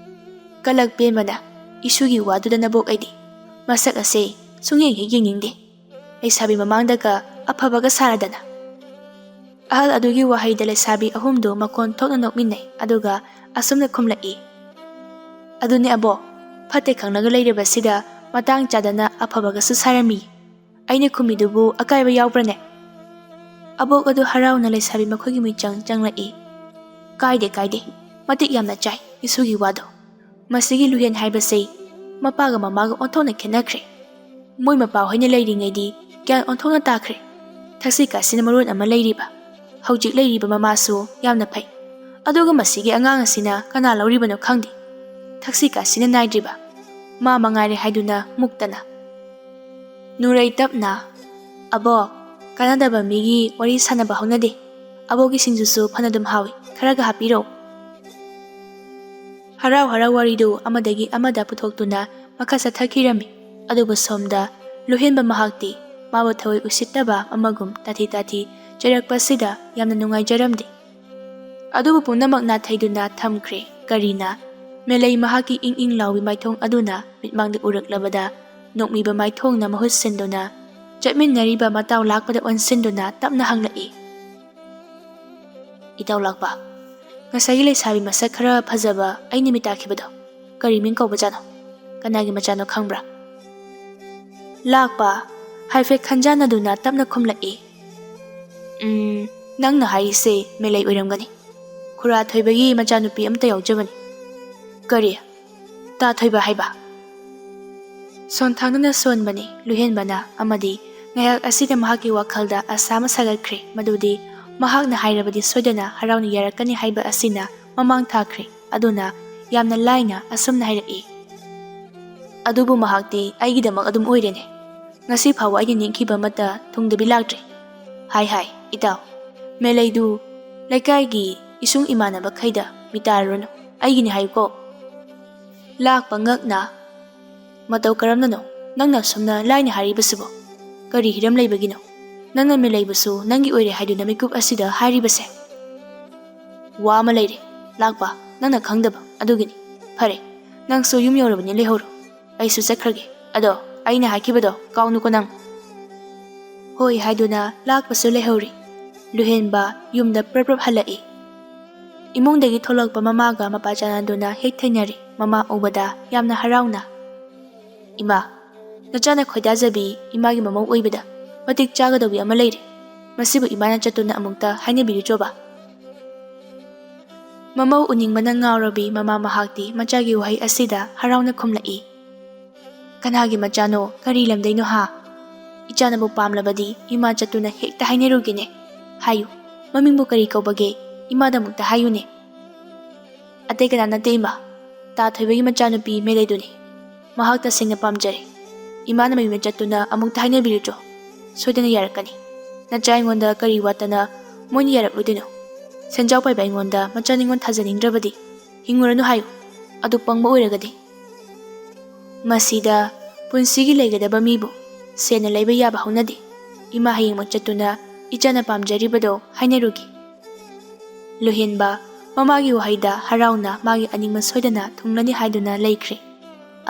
"ꯀꯂꯛ ꯄꯦꯟꯕꯅ ꯏꯁꯨꯒꯤ ꯋꯥꯗꯨꯗ ꯅꯕꯣꯛ ꯑꯩꯗꯤ ꯃꯁꯛ ꯑꯁꯦ ꯁꯨꯡꯌꯦꯡ ꯍꯦꯛ ꯌꯦꯡꯅꯤꯡꯗꯦ꯫ ꯂꯩꯁꯥꯕꯤ ꯃꯃꯥꯡꯗꯒ ꯑꯐꯕꯒ ꯁꯥꯔꯗꯅ꯫ ꯑꯍꯜ ꯑꯗꯨꯒꯤ ꯋꯥꯍꯩꯗ ꯂꯩꯁꯥꯕꯤ ꯑꯍꯨꯝꯗꯨ ꯃꯈꯣꯟ ꯊꯣꯛꯅ ꯅꯣꯛꯃꯤꯟꯅꯩ, ꯑꯗꯨꯒ ꯑꯁꯨꯝꯅ ꯈꯨꯝꯂꯛꯏ, "ꯑꯗꯨꯅꯦ ꯑꯕꯣꯛ, ꯐꯠꯇꯦ ꯈꯪꯂꯒ ꯂꯩꯔꯕꯁꯤꯗ ꯃꯇꯥꯡ ꯆꯥꯗꯅ ꯑꯐꯕꯒꯁꯨ ꯁꯥꯔꯝꯃꯤ꯫ ꯑꯩꯅ ꯈꯨꯝꯃꯤꯗꯨꯕꯨ ꯑꯀꯥꯏꯕ ꯌꯥꯎꯕ꯭ꯔꯅꯦ?" ꯑꯕꯣꯛ ꯑꯗꯨ ꯍꯔꯥꯎꯅ ꯂꯩꯁꯥꯕꯤ ꯃꯈꯣꯏꯒꯤ ꯃꯤꯆꯪ ꯆꯪꯂꯛꯏ꯫ "ꯀꯥꯏꯗꯦ, ꯀꯥꯏꯗꯦ, ꯃꯇꯤꯛ ꯌꯥꯝꯅ ꯆꯥꯏ ꯏꯁꯨꯒꯤ ꯋꯥꯗꯣ꯫ ꯃꯁꯤꯒꯤ ꯂꯨꯍꯦꯟ ꯍꯥꯏꯕꯁꯦ ꯃꯄꯥꯒ ꯃꯃꯥꯒ ꯑꯣꯟꯊꯣꯛꯅ ꯈꯦꯠꯅꯈ꯭ꯔꯦ꯫ ꯃꯣꯏ ꯃꯄꯥ ꯍꯣꯏꯅ ꯂꯩꯔꯤꯉꯩꯗꯤ ꯒ꯭ꯌꯥꯟ ꯑꯣꯟꯊꯣꯛꯅ ꯇꯥꯈ꯭ꯔꯦ꯫ ꯊꯛꯁꯤ ꯈꯥꯁꯤꯅ ꯃꯔꯣꯟ ꯑꯃ ꯂꯩꯔꯤꯕ꯫ ꯍꯧꯖꯤꯛ ꯂꯩꯔꯤꯕ ꯃꯃꯥꯁꯨ ꯌꯥꯝꯅ ꯐꯩ꯫ ꯑꯗꯨꯒ ꯃꯁꯤꯒꯤ ꯑꯉꯥꯡ ꯑꯁꯤꯅ ꯀꯅꯥ ꯂꯧꯔꯤꯕꯅꯣ ꯈꯪꯗꯦ꯫ ꯊꯛꯁꯤ ꯈꯥꯁꯤꯅ ꯅꯥꯏꯗ꯭ꯔꯤꯕ꯫ ꯃꯥ ꯃꯉꯥꯏꯔꯦ ꯍꯥꯏꯗꯨꯅ ꯃꯨꯛꯇꯅ꯫ ꯅꯨꯔꯩ ꯇꯞꯅ, "ꯑꯕꯣꯛ, ꯀꯥꯟꯅꯗꯕ ꯃꯤꯒꯤ ꯋꯥꯔꯤ ꯁꯥꯟꯅꯕ ꯍꯧꯅꯗꯦ꯫ ꯑꯕꯣꯛꯀꯤ ꯁꯤꯡꯖꯨꯁꯨ ꯐꯅꯗꯨꯝ ꯍꯥꯎꯏ, ꯈꯔꯒ ꯍꯥꯞꯄꯤꯔꯛꯎ꯫" ꯍꯔꯥꯎ ꯍꯔꯥꯎ ꯋꯥꯔꯤꯗꯨ ꯑꯃꯗꯒꯤ ꯑꯃꯗ ꯄꯨꯊꯣꯛꯇꯨꯅ ꯃꯈꯥ ꯆꯠꯊꯈꯤꯔꯝꯃꯤ꯫ ꯑꯗꯨꯕꯨ ꯁꯣꯝꯗ ꯂꯨꯍꯦꯟꯕ ꯃꯍꯥꯛꯇꯤ ꯃꯥꯕꯨ ꯊꯑꯣꯏ ꯎꯁꯤꯠꯇꯕ ꯑꯃꯒꯨꯝ ꯇꯥꯊꯤ ꯇꯥꯊꯤ ꯆꯩꯔꯛꯄ ꯑꯁꯤꯗ ꯌꯥꯝꯅ ꯅꯨꯡꯉꯥꯏꯖꯔꯝꯗꯦ꯫ ꯑꯗꯨꯕꯨ ꯄꯨꯝꯅꯃꯛ ꯅꯥꯊꯩꯗꯨꯅ ꯊꯝꯈ꯭ꯔꯦ꯫ ꯀꯔꯤꯅ ꯃꯦꯂꯩ ꯃꯍꯥꯛꯀꯤ ꯏꯪ ꯏꯪ ꯂꯥꯎꯕꯤ ꯃꯥꯏꯊꯣꯡ ꯑꯗꯨꯅ ꯃꯤꯠꯃꯥꯡꯗ ꯎꯔꯛꯂꯕꯗ ꯅꯣꯛꯃꯤꯕ ꯃꯥꯏꯊꯣꯡꯅ ꯃꯍꯨꯠ ꯁꯤꯟꯗꯨꯅ ꯆꯠꯃꯤꯟꯅꯔꯤꯕ ꯃꯇꯥꯎ ꯂꯥꯛꯄꯗ ꯑꯣꯟꯁꯤꯟꯗꯨꯅ ꯇꯞꯅ ꯍꯪꯂꯛꯏ, "ꯏꯇꯥꯎ ꯂꯥꯛꯄ, ꯉꯁꯥꯏꯒꯤ ꯂꯩꯁꯥꯕꯤ ꯃꯁꯛ ꯈꯔ ꯐꯖꯕ ꯑꯩꯅ ꯃꯤꯠ ꯇꯥꯈꯤꯕꯗꯣ ꯀꯔꯤ ꯃꯤꯡ ꯀꯧꯕꯖꯥꯠꯅꯣ? ꯀꯅꯥꯒꯤ ꯃꯆꯥꯅꯣ ꯈꯪꯕ꯭ꯔꯥ?" ꯂꯥꯛꯄ ꯍꯥꯏꯐꯦꯠ ꯈꯟꯖꯥꯟꯅꯗꯨꯅ ꯇꯞꯅ ꯈꯨꯝꯂꯛꯏ, "ꯎꯝ, ꯅꯪꯅ ꯍꯥꯏꯔꯤꯁꯦ ꯃꯦꯂꯩ ꯑꯣꯏꯔꯝꯒꯅꯤ꯫ ꯈꯨꯔꯥ ꯊꯣꯏꯕꯒꯤ ꯃꯆꯥꯅꯨꯄꯤ ꯑꯃꯠꯇ ꯌꯥꯎꯖꯕꯅꯤ꯫" "ꯀꯔꯤ? ꯇꯥ ꯊꯣꯏꯕ ꯍꯥꯏꯕ?" ꯁꯣꯟꯊꯥꯡꯅꯅ ꯁꯣꯟꯕꯅꯤ ꯂꯨꯍꯦꯟꯕꯅ, ꯑꯃꯗꯤ ꯉꯥꯏꯍꯥꯛ ꯑꯁꯤꯗ ꯃꯍꯥꯛꯀꯤ ꯋꯥꯈꯜꯗ ꯑꯁꯥ ꯑꯃ ꯁꯥꯒꯠꯈ꯭ꯔꯦ, ꯃꯗꯨꯗꯤ ꯃꯍꯥꯛꯅ ꯍꯥꯏꯔꯕꯗꯤ ꯁꯣꯏꯗꯅ ꯍꯔꯥꯎꯅ ꯌꯥꯔꯛꯀꯅꯤ ꯍꯥꯏꯕ ꯑꯁꯤꯅ ꯃꯃꯥꯡ ꯊꯥꯈ꯭ꯔꯦ꯫ ꯑꯗꯨꯅ ꯌꯥꯝꯅ ꯂꯥꯏꯅ ꯑꯁꯨꯝꯅ ꯍꯥꯏꯔꯛꯏ, "ꯑꯗꯨꯕꯨ ꯃꯍꯥꯛꯇꯤ ꯑꯩꯒꯤꯗꯃꯛ ꯑꯗꯨꯝ ꯑꯣꯏꯔꯦꯅꯦ꯫ ꯉꯁꯤ ꯐꯥꯎꯕ ꯑꯩꯅ ꯅꯤꯡꯈꯤꯕ ꯑꯃꯠꯇ ꯊꯨꯡꯗꯕꯤ ꯂꯥꯛꯇ꯭ꯔꯤ꯫ ꯍꯥꯏ ꯍꯥꯏ, ꯏꯇꯥꯎ, ꯃꯦꯂꯩꯗꯨ ꯂꯩꯀꯥꯏꯒꯤ ꯏꯁꯨꯡ ꯏꯃꯥꯟꯅꯕꯈꯩꯗ ꯃꯤꯇꯥꯔꯨꯔꯅꯨ, ꯑꯩꯒꯤꯅꯤ ꯍꯥꯏꯌꯨꯀꯣ꯫" ꯂꯥꯛꯄ ꯉꯛꯅ, "ꯃꯇꯧ ꯀꯔꯝꯅꯅꯣ? ꯅꯪꯅ ꯑꯁꯨꯝꯅ ꯂꯥꯏꯅ ꯍꯥꯏꯔꯤꯕꯁꯤꯕꯣ? ꯀꯔꯤ ꯍꯤꯔꯝ ꯂꯩꯕꯒꯤꯅꯣ? ꯅꯪꯅ ꯃꯦꯂꯩꯕꯁꯨ ꯅꯪꯒꯤ ꯑꯣꯏꯔꯦ ꯍꯥꯏꯗꯨꯅ ꯃꯤꯀꯨꯞ ꯑꯁꯤꯗ ꯍꯥꯏꯔꯤꯕꯁꯦ?" "ꯋꯥ ꯑꯃ ꯂꯩꯔꯦ, ꯂꯥꯛꯄ, ꯅꯪꯅ ꯈꯪꯗꯕ ꯑꯗꯨꯒꯤꯅꯤ꯫ ꯐꯔꯦ, ꯅꯪꯁꯨ ꯌꯨꯝ ꯌꯧꯔꯕꯅꯤ, ꯂꯩꯍꯧꯔꯣ꯫ ꯑꯩꯁꯨ ꯆꯠꯈ꯭ꯔꯒꯦ꯫ ꯑꯗꯣ ꯑꯩꯅ ꯍꯥꯏꯈꯤꯕꯗꯣ ꯀꯥꯎꯅꯨꯀꯣ ꯅꯪ꯫" "ꯍꯣꯏ" ꯍꯥꯏꯗꯨꯅ ꯂꯥꯛꯄꯁꯨ ꯂꯩꯍꯧꯔꯤ꯫ ꯂꯨꯍꯦꯟꯕ ꯌꯨꯝꯗ ꯄ꯭ꯔꯞ ꯄ꯭ꯔꯞ ꯍꯜꯂꯛꯏ꯫ ꯏꯃꯨꯡꯗꯒꯤ ꯊꯣꯛꯂꯛꯄ ꯃꯃꯥꯒ ꯃꯄꯥ ꯆꯥꯟꯅꯗꯨꯅ ꯍꯦꯛ ꯊꯦꯡꯅꯔꯦ꯫ ꯃꯃꯥ ꯎꯕꯗ ꯌꯥꯝꯅ ꯍꯔꯥꯎꯅ, "ꯏꯃꯥ, ꯅꯆꯥꯅ ꯈꯣꯏꯗꯥꯖꯕꯤ ꯏꯃꯥꯒꯤ ꯃꯃꯧ ꯑꯣꯏꯕꯗ ꯃꯇꯤꯛ ꯆꯥꯒꯗꯧꯕꯤ ꯑꯃ ꯂꯩꯔꯦ꯫ ꯃꯁꯤꯕꯨ ꯏꯃꯥꯅ ꯆꯠꯇꯨꯅ ꯑꯃꯨꯛꯇ ꯍꯥꯏꯅꯕꯤꯔꯨꯆꯣꯕ?" ꯃꯃꯧ ꯎꯅꯤꯡꯕꯅ ꯉꯥꯎꯔꯕꯤ ꯃꯃꯥ ꯃꯍꯥꯛꯇꯤ ꯃꯆꯥꯒꯤ ꯋꯥꯍꯩ ꯑꯁꯤꯗ ꯍꯔꯥꯎꯅ ꯈꯨꯝꯂꯛꯏ꯫ "ꯀꯅꯥꯒꯤ ꯃꯆꯥꯅꯣ? ꯀꯔꯤ ꯂꯝꯗꯩꯅꯣ ꯍꯥ? ꯏꯆꯥꯅꯕꯨ ꯄꯥꯝꯂꯕꯗꯤ ꯏꯃꯥ ꯆꯠꯇꯨꯅ ꯍꯦꯛꯇ ꯍꯥꯏꯅꯔꯨꯒꯦꯅꯦ꯫ ꯍꯥꯏꯌꯨ, ꯃꯃꯤꯡꯕꯨ ꯀꯔꯤ ꯀꯧꯕꯒꯦ? ꯏꯃꯥꯗ ꯑꯃꯨꯛꯇ ꯍꯥꯏꯌꯨꯅꯦ꯫" "ꯑꯇꯩ ꯀꯅꯥ ꯅꯠꯇꯦ ꯏꯃꯥ, ꯇꯥ ꯊꯣꯏꯕꯒꯤ ꯃꯆꯥꯅꯨꯄꯤ ꯃꯦꯂꯩꯗꯨꯅꯤ꯫ ꯃꯍꯥꯛ ꯇꯁꯦꯡꯅ ꯄꯥꯝꯖꯔꯦ꯫ ꯏꯃꯥꯅ ꯃꯌꯨꯝꯗ ꯆꯠꯇꯨꯅ ꯑꯃꯨꯛꯇ ꯍꯥꯏꯅꯕꯤꯔꯨꯆꯣ꯫ ꯁꯣꯏꯗꯅ ꯌꯥꯔꯛꯀꯅꯤ꯫ ꯅꯆꯥ ꯑꯩꯉꯣꯟꯗ ꯀꯔꯤ ꯋꯥꯠꯇꯅ ꯃꯣꯏꯅ ꯌꯥꯔꯛꯂꯣꯏꯗꯣꯏꯅꯣ? ꯁꯦꯟꯖꯥꯎ ꯄꯥꯏꯕ ꯑꯩꯉꯣꯟꯗ ꯃꯆꯥ ꯅꯤꯉꯣꯜ ꯊꯥꯖꯅꯤꯡꯗ꯭ꯔꯕꯗꯤ ꯍꯤꯡꯉꯨꯔꯅꯨ ꯍꯥꯏꯌꯨ꯫ ꯑꯗꯨ ꯄꯪꯕ ꯑꯣꯏꯔꯒꯗꯤ꯫ ꯃꯁꯤꯗ ꯄꯨꯟꯁꯤꯒꯤ ꯂꯩꯒꯗꯕ ꯃꯤꯕꯨ ꯁꯦꯟꯅ ꯂꯩꯕ ꯌꯥꯕ ꯍꯧꯅꯗꯦ꯫ ꯏꯃꯥ ꯍꯌꯦꯡꯃꯛ ꯆꯠꯇꯨꯅ ꯏꯆꯥꯅ ꯄꯥꯝꯖꯔꯤꯕꯗꯣ ꯍꯥꯏꯅꯔꯨꯒꯦ꯫" ꯂꯨꯍꯦꯟꯕ ꯃꯃꯥꯒꯤ ꯋꯥꯍꯩꯗ ꯍꯔꯥꯎꯅ ꯃꯥꯒꯤ ꯑꯅꯤꯡꯕ ꯁꯣꯏꯗꯅ ꯊꯨꯡꯂꯅꯤ ꯍꯥꯏꯗꯨꯅ ꯂꯩꯈ꯭ꯔꯦ꯫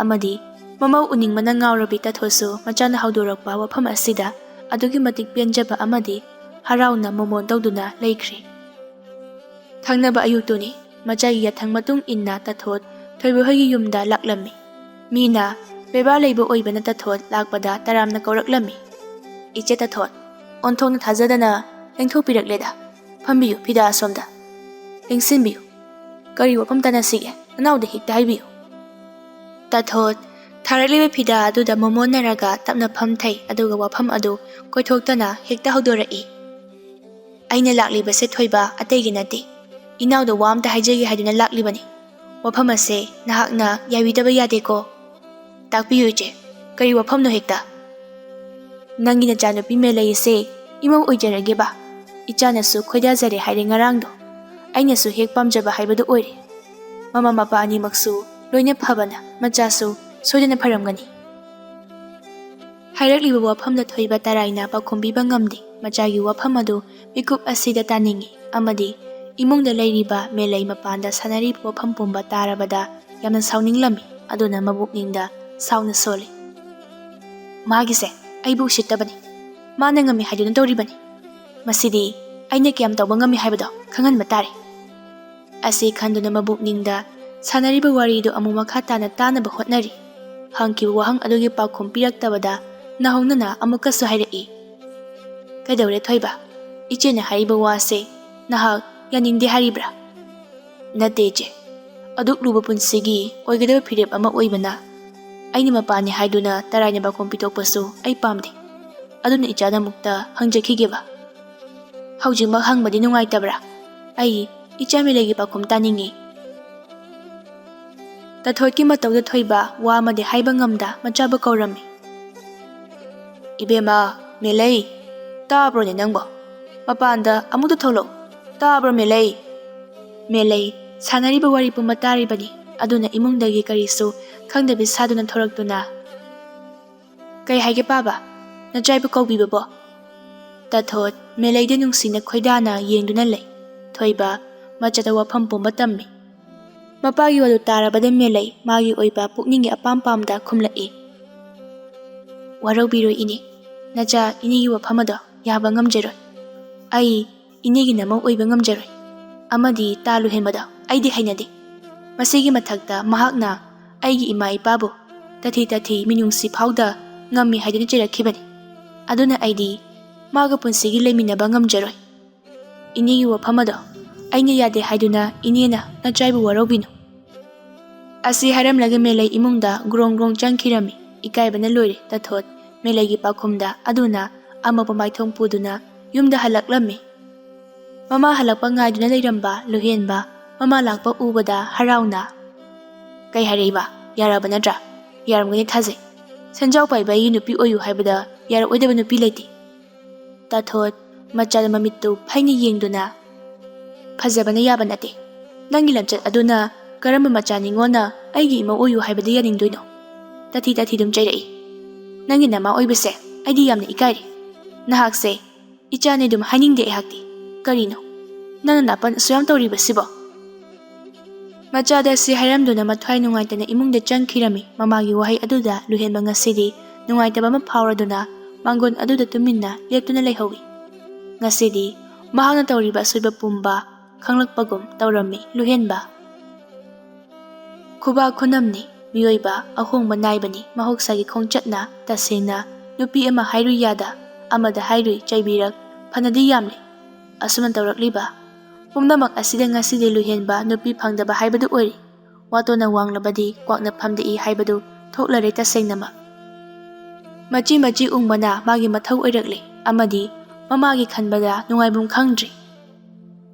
ꯑꯃꯗꯤ ꯃꯃꯧ ꯎꯅꯤꯡꯕꯅ ꯉꯥꯎꯔꯕꯤ ꯇꯥꯊꯣꯠꯁꯨ ꯃꯆꯥꯅ ꯍꯧꯗꯣꯔꯛꯄ ꯋꯥꯐꯝ ꯑꯁꯤꯗ ꯑꯗꯨꯛꯀꯤ ꯃꯇꯤꯛ ꯄꯦꯟꯖꯕ ꯑꯃꯗꯤ ꯍꯔꯥꯎꯅ ꯃꯣꯃꯣꯟ ꯇꯧꯗꯨꯅ ꯂꯩꯈ꯭ꯔꯦ꯫ ꯊꯪꯅꯕ ꯑꯌꯨꯛꯇꯨꯅꯤ꯫ ꯃꯆꯥꯒꯤ ꯌꯥꯊꯪ ꯃꯇꯨꯡ ꯏꯟꯅ ꯇꯥꯊꯣꯠ ꯊꯣꯏꯕ ꯍꯣꯏꯒꯤ ꯌꯨꯝꯗ ꯂꯥꯛꯂꯝꯃꯤ꯫ ꯃꯤꯅ ꯕꯦꯕꯥꯔ ꯂꯩꯕ ꯑꯣꯏꯕꯅ ꯇꯥꯊꯣꯠ ꯂꯥꯛꯄꯗ ꯇꯔꯥꯝꯅ ꯀꯧꯔꯛꯂꯝꯃꯤ꯫ "ꯏꯆꯦ ꯇꯥꯊꯣꯠ, ꯑꯣꯟꯊꯣꯛꯅ ꯊꯥꯖꯗꯅ ꯂꯦꯡꯊꯣꯛꯄꯤꯔꯛꯂꯦꯗ꯫ ꯐꯝꯕꯤꯌꯨ, ꯐꯤꯗꯥ ꯑꯁꯣꯝꯗ ꯂꯦꯡꯁꯤꯟꯕꯤꯌꯨ꯫ ꯀꯔꯤ ꯋꯥꯐꯝ ꯇꯥꯟꯅꯁꯤꯒꯦ? ꯅꯅꯥꯎꯗ ꯍꯦꯛꯇ ꯍꯥꯏꯕꯤꯌꯨ꯫" ꯇꯥꯊꯣꯠ ꯊꯥꯔꯛꯂꯤꯕ ꯐꯤꯗꯥ ꯑꯗꯨꯗ ꯃꯣꯃꯣꯟꯅꯔꯒ ꯇꯞꯅ ꯐꯝꯊꯩ, ꯑꯗꯨꯒ ꯋꯥꯐꯝ ꯑꯗꯨ ꯀꯣꯏꯊꯣꯛꯇꯅ ꯍꯦꯛꯇ ꯍꯧꯗꯣꯔꯛꯏ꯫ "ꯑꯩꯅ ꯂꯥꯛꯂꯤꯕꯁꯦ ꯊꯣꯏꯕ ꯑꯇꯩꯒꯤ ꯅꯠꯇꯦ꯫ ꯏꯅꯥꯎꯗ ꯋꯥ ꯑꯃꯇ ꯍꯥꯏꯖꯒꯦ ꯍꯥꯏꯗꯨꯅ ꯂꯥꯛꯂꯤꯕꯅꯤ꯫ ꯋꯥꯐꯝ ꯑꯁꯦ ꯅꯍꯥꯛꯅ ꯌꯥꯕꯤꯗꯕ ꯌꯥꯗꯦꯀꯣ꯫" "ꯇꯥꯛꯄꯤꯌꯨ ꯏꯆꯦ, ꯀꯔꯤ ꯋꯥꯐꯝꯅꯣ ꯍꯦꯛꯇ?" "ꯅꯪꯒꯤ ꯅꯆꯥꯅꯨꯄꯤ ꯃꯦꯂꯩ ꯑꯁꯦ ꯏꯃꯧ ꯑꯣꯏꯖꯔꯒꯦꯕ꯫ ꯏꯆꯥꯅꯁꯨ ꯈꯣꯏꯗꯥꯖꯔꯦ ꯍꯥꯏꯔꯦ ꯉꯔꯥꯡꯗꯣ꯫ ꯑꯩꯅꯁꯨ ꯍꯦꯛ ꯄꯥꯝꯖꯕ ꯍꯥꯏꯕꯗꯨ ꯑꯣꯏꯔꯦ꯫ ꯃꯃꯥ ꯃꯄꯥ ꯑꯅꯤꯃꯛꯁꯨ ꯂꯣꯏꯅ ꯐꯕꯅ ꯃꯆꯥꯁꯨ ꯁꯣꯏꯗꯅ ꯐꯔꯝꯒꯅꯤ꯫" ꯍꯥꯏꯔꯛꯂꯤꯕ ꯋꯥꯐꯝꯗ ꯊꯣꯏꯕ ꯇꯔꯥꯏꯅ ꯄꯥꯎꯈꯨꯝ ꯄꯤꯕ ꯉꯝꯗꯦ꯫ ꯃꯆꯥꯒꯤ ꯋꯥꯐꯝ ꯑꯗꯨ ꯃꯤꯀꯨꯞ ꯑꯁꯤꯗ ꯇꯥꯅꯤꯡꯏ ꯑꯃꯗꯤ ꯏꯃꯨꯡꯗ ꯂꯩꯔꯤꯕ ꯃꯦꯂꯩ ꯃꯄꯥꯟꯗ ꯁꯥꯟꯅꯔꯤꯕ ꯋꯥꯐꯝ ꯄꯨꯝꯕ ꯇꯥꯔꯕꯗ ꯌꯥꯝꯅ ꯁꯥꯎꯅꯤꯡꯂꯝꯃꯤ꯫ ꯑꯗꯨꯅ ꯃꯕꯨꯛꯅꯤꯡꯗ ꯁꯥꯎꯅ ꯁꯣꯜꯂꯤ꯫ "ꯃꯥꯒꯤꯁꯦ ꯑꯩꯕꯨ ꯎꯁꯤꯠꯇꯕꯅꯤ꯫ ꯃꯥꯅ ꯉꯝꯃꯤ ꯍꯥꯏꯗꯨꯅ ꯇꯧꯔꯤꯕꯅꯤ꯫ ꯃꯁꯤꯗꯤ ꯑꯩꯅ ꯀꯌꯥꯝ ꯇꯧꯕ ꯉꯝꯃꯤ ꯍꯥꯏꯕꯗꯣ ꯈꯪꯍꯟꯕ ꯇꯥꯔꯦ꯫ ꯑꯁꯤ ꯈꯟꯗꯨꯅ ꯃꯕꯨꯛꯅꯤꯡꯗ ꯁꯥꯟꯅꯔꯤꯕ ꯋꯥꯔꯤꯗꯨ ꯑꯃꯨꯛ ꯃꯈꯥ ꯇꯥꯅ ꯇꯥꯅꯕ ꯍꯣꯠꯅꯔꯤ꯫ ꯍꯪꯈꯤꯕ ꯋꯥꯍꯪ ꯑꯗꯨꯒꯤ ꯄꯥꯎꯈꯨꯝ ꯄꯤꯔꯛꯇꯕꯗ ꯅꯥꯍꯣꯡꯅꯅ ꯑꯃꯨꯛꯀꯁꯨ ꯍꯥꯏꯔꯛꯏ, "ꯀꯩꯗꯧꯔꯦ ꯊꯣꯏꯕ? ꯏꯆꯦꯅ ꯍꯥꯏꯔꯤꯕ ꯋꯥꯁꯦ ꯅꯍꯥꯛ ꯌꯥꯅꯤꯡꯗꯦ ꯍꯥꯏꯔꯤꯕ꯭ꯔꯥ?" "ꯅꯠꯇꯦ ꯏꯆꯦ, ꯑꯗꯨꯛ ꯂꯨꯕ ꯄꯨꯟꯁꯤꯒꯤ ꯑꯣꯏꯒꯗꯕ ꯐꯤꯔꯦꯞ ꯑꯃ ꯑꯣꯏꯕꯅ ꯑꯩꯅ ꯃꯄꯥꯅꯤ ꯍꯥꯏꯗꯨꯅ ꯇꯔꯥꯏꯅ ꯄꯥꯎꯈꯨꯝ ꯄꯤꯊꯣꯛꯄꯁꯨ ꯑꯩ ꯄꯥꯝꯗꯦ꯫ ꯑꯗꯨꯅ ꯏꯆꯥꯗ ꯑꯃꯨꯛꯇ ꯍꯪꯖꯈꯤꯒꯦꯕ꯫ ꯍꯧꯖꯤꯛꯃꯛ ꯍꯪꯕꯗꯤ ꯅꯨꯡꯉꯥꯏꯇꯕ꯭ꯔꯥ? ꯑꯩ ꯏꯆꯥ ꯃꯦꯂꯩꯒꯤ ꯄꯥꯎꯈꯨꯝ ꯇꯥꯅꯤꯡꯉꯤ꯫" ꯇꯥꯊꯣꯠꯀꯤ ꯃꯇꯧꯗ ꯊꯣꯏꯕ ꯋꯥ ꯑꯃꯗꯤ ꯍꯥꯏꯕ ꯉꯝꯗ ꯃꯆꯥꯕꯨ ꯀꯧꯔꯝꯃꯤ꯫ "ꯏꯕꯦꯝꯃ, ꯃꯦꯂꯩ, ꯇꯥꯕ꯭ꯔꯣꯅꯦ ꯅꯪꯕꯣ? ꯃꯄꯥꯟꯗ ꯑꯃꯨꯛꯇ ꯊꯣꯛꯂꯛꯎ꯫ ꯇꯥꯕ꯭ꯔꯣ ꯃꯦꯂꯩ?" ꯃꯦꯂꯩ ꯁꯥꯟꯅꯔꯤꯕ ꯋꯥꯔꯤ ꯄꯨꯝꯕ ꯇꯥꯔꯤꯕꯅꯤ꯫ ꯑꯗꯨꯅ ꯏꯃꯨꯡꯗꯒꯤ ꯀꯔꯤꯁꯨ ꯈꯪꯗꯕꯤ ꯁꯥꯗꯨꯅ ꯊꯣꯔꯛꯇꯨꯅ, "ꯀꯩ ꯍꯥꯏꯒꯦ ꯄꯥꯕ? ꯅꯆꯥꯏꯕꯨ ꯀꯧꯕꯤꯕꯕꯣ?" ꯇꯥꯊꯣꯠ ꯃꯦꯂꯩꯗ ꯅꯨꯡꯁꯤꯅ ꯈꯣꯏꯗꯥꯅ ꯌꯦꯡꯗꯨꯅ ꯂꯩ꯫ ꯊꯣꯏꯕ ꯃꯆꯥꯗ ꯋꯥꯐꯝ ꯄꯨꯝꯕ ꯇꯝꯃꯤ꯫ ꯃꯄꯥꯒꯤ ꯋꯥꯗꯨ ꯇꯥꯔꯕꯗ ꯃꯦꯂꯩ ꯃꯥꯒꯤ ꯑꯣꯏꯕ ꯄꯨꯛꯅꯤꯡꯒꯤ ꯑꯄꯥꯝ ꯄꯥꯝꯗ ꯈꯨꯝꯂꯛꯏ꯫ "ꯋꯥꯔꯧꯕꯤꯔꯣꯏ ꯏꯅꯦ, ꯅꯆꯥ ꯏꯅꯦꯒꯤ ꯋꯥꯐꯝ ꯑꯗꯣ ꯌꯥꯕ ꯉꯝꯖꯔꯣꯏ꯫ ꯑꯩ ꯏꯅꯦꯒꯤ ꯅꯃꯧ ꯑꯣꯏꯕ ꯉꯝꯖꯔꯣꯏ꯫ ꯑꯃꯗꯤ ꯇꯥ ꯂꯨꯍꯦꯟꯕꯗꯣ ꯑꯩꯗꯤ ꯍꯩꯅꯗꯦ꯫ ꯃꯁꯤꯒꯤ ꯃꯊꯛꯇ ꯃꯍꯥꯛꯅ ꯑꯩꯒꯤ ꯏꯃꯥ ꯏꯄꯥꯕꯨ ꯇꯥꯊꯤ ꯇꯥꯊꯤ ꯃꯤꯅꯨꯡꯁꯤ ꯐꯥꯎꯗ ꯉꯝꯃꯤ ꯍꯥꯏꯗꯨꯅ ꯆꯩꯔꯛꯈꯤꯕꯅꯤ꯫ ꯑꯗꯨꯅ ꯑꯩꯗꯤ ꯃꯥꯒ ꯄꯨꯟꯁꯤꯒꯤ ꯂꯩꯃꯤꯟꯅꯕ ꯉꯝꯖꯔꯣꯏ꯫ ꯏꯅꯦꯒꯤ ꯋꯥꯐꯝ ꯑꯗꯣ ꯑꯩꯅ ꯌꯥꯗꯦ ꯍꯥꯏꯗꯨꯅ ꯏꯅꯦꯅ ꯅꯆꯥꯏꯕꯨ ꯋꯥꯔꯧꯕꯤꯅꯨ꯫" ꯑꯁꯤ ꯍꯥꯏꯔꯝꯂꯒ ꯃꯦꯂꯩ ꯏꯃꯨꯡꯗ ꯒ꯭ꯔꯣꯡ ꯒ꯭ꯔꯣꯡ ꯆꯪꯈꯤꯔꯝꯃꯤ꯫ ꯏꯀꯥꯏꯕꯅ ꯂꯣꯏꯔꯦ ꯇꯥꯊꯣꯠ ꯃꯦꯂꯩꯒꯤ ꯄꯥꯎꯈꯨꯝꯗ꯫ ꯑꯗꯨꯅ ꯑꯃꯕꯨ ꯃꯥꯏꯊꯣꯡ ꯄꯨꯗꯨꯅ ꯌꯨꯝꯗ ꯍꯜꯂꯛꯂꯝꯃꯤ꯫ ꯃꯃꯥ ꯍꯜꯂꯛꯄ ꯉꯥꯏꯗꯨꯅ ꯂꯩꯔꯝꯕ ꯂꯨꯍꯦꯟꯕ ꯃꯃꯥ ꯂꯥꯛꯄ ꯎꯕꯗ ꯍꯔꯥꯎꯅ, "ꯀꯩ ꯍꯥꯏꯔꯛꯏꯕ? ꯌꯥꯔꯕ ꯅꯠꯇ꯭ꯔꯥ? ꯌꯥꯔꯝꯒꯅꯤ ꯊꯥꯖꯩ꯫ ꯁꯦꯟꯖꯥꯎ ꯄꯥꯏꯕ ꯑꯩꯒꯤ ꯅꯨꯄꯤ ꯑꯣꯏꯌꯨ ꯍꯥꯏꯕꯗ ꯌꯥꯔꯛꯑꯣꯏꯗꯕ ꯅꯨꯄꯤ ꯂꯩꯇꯦ꯫" ꯇꯥꯊꯣꯠ ꯃꯆꯥꯗ ꯃꯃꯤꯠꯇꯨ ꯐꯩꯅ ꯌꯦꯡꯗꯨꯅ, "ꯐꯖꯕꯅ ꯌꯥꯕ ꯅꯠꯇꯦ꯫ ꯅꯪꯒꯤ ꯂꯝꯆꯠ ꯑꯗꯨꯅ ꯀꯔꯝꯕ ꯃꯆꯥ ꯅꯤꯉꯣꯟꯅ ꯑꯩꯒꯤ ꯏꯃꯧ ꯑꯣꯏꯌꯨ ꯍꯥꯏꯕꯗ ꯌꯥꯅꯤꯡꯗꯣꯏꯅꯣ?" ꯇꯥꯊꯤ ꯇꯥꯊꯤ ꯑꯗꯨꯝ ꯆꯩꯔꯛꯏ꯫ "ꯅꯪꯒꯤ ꯅꯃꯥ ꯑꯣꯏꯕꯁꯦ ꯑꯩꯗꯤ ꯌꯥꯝꯅ ꯏꯀꯥꯏꯔꯦ꯫ ꯅꯍꯥꯛꯁꯦ ꯏꯆꯥꯅꯦ ꯑꯗꯨꯝ ꯍꯥꯏꯅꯤꯡꯗꯦ ꯑꯩꯍꯥꯛꯇꯤ꯫ ꯀꯔꯤꯅꯣ ꯅꯪꯅ ꯅꯥꯄꯟ ꯑꯁꯨꯛ ꯌꯥꯝ ꯇꯧꯔꯤꯕꯁꯤꯕꯣ?" ꯃꯆꯥꯗ ꯑꯁꯤ ꯍꯥꯏꯔꯝꯗꯨꯅ ꯃꯊ꯭ꯋꯥꯏ ꯅꯨꯡꯉꯥꯏꯇꯅ ꯏꯃꯨꯡꯗ ꯆꯪꯈꯤꯔꯝꯃꯤ꯫ ꯃꯃꯥꯒꯤ ꯋꯥꯍꯩ ꯑꯗꯨꯗ ꯂꯨꯍꯦꯟꯕ ꯉꯁꯤꯗꯤ ꯅꯨꯡꯉꯥꯏꯇꯕ ꯑꯃ ꯐꯥꯎꯔꯗꯨꯅ ꯃꯥꯡꯒꯣꯟ ꯑꯗꯨꯗ ꯇꯨꯃꯤꯟꯅ ꯂꯦꯞꯇꯨꯅ ꯂꯩꯍꯧꯏ꯫ ꯉꯁꯤꯗꯤ ꯃꯍꯥꯛꯅ ꯇꯧꯔꯤꯕ ꯑꯁꯣꯏꯕ ꯄꯨꯝꯕ ꯈꯪꯂꯛꯄꯒꯨꯝ ꯇꯧꯔꯝꯃꯤ ꯂꯨꯍꯦꯟꯕ꯫ ꯈꯨꯕꯥꯛ ꯈꯨꯅꯝꯅꯤ, ꯃꯤꯑꯣꯏꯕ ꯑꯍꯣꯡꯕ ꯅꯥꯏꯕꯅꯤ, ꯃꯍꯧꯁꯥꯒꯤ ꯈꯣꯡꯆꯠꯅ꯫ ꯇꯁꯦꯡꯅ ꯅꯨꯄꯤ ꯑꯃ ꯍꯥꯏꯔꯨꯏ ꯌꯥꯗ, ꯑꯃꯗ ꯍꯥꯏꯔꯨꯏ ꯆꯩꯕꯤꯔꯛ, ꯐꯅꯗꯤ ꯌꯥꯝꯂꯦ꯫ ꯑꯁꯨꯝꯅ ꯇꯧꯔꯛꯂꯤꯕ ꯄꯨꯝꯅꯃꯛ ꯑꯁꯤꯗ ꯉꯁꯤꯗꯤ ꯂꯨꯍꯦꯟꯕ ꯅꯨꯄꯤ ꯐꯪꯗꯕ ꯍꯥꯏꯕꯗꯨ ꯑꯣꯏꯔꯦ꯫ ꯋꯥꯇꯣꯟꯅ ꯋꯥꯡꯂꯕꯗꯤ ꯀ꯭ꯋꯥꯛꯅ ꯐꯝꯗꯦꯛꯏ ꯍꯥꯏꯕꯗꯨ ꯊꯣꯛꯂꯔꯦ ꯇꯁꯦꯡꯅꯃꯛ꯫ ꯃꯆꯤ ꯃꯆꯤ ꯎꯪꯕꯅ ꯃꯥꯒꯤ ꯃꯊꯧ ꯑꯣꯏꯔꯛꯂꯦ ꯑꯃꯗꯤ ꯃꯃꯥꯒꯤ ꯈꯟꯕꯗ ꯅꯨꯡꯉꯥꯏꯐꯝ ꯈꯪꯗ꯭ꯔꯤ꯫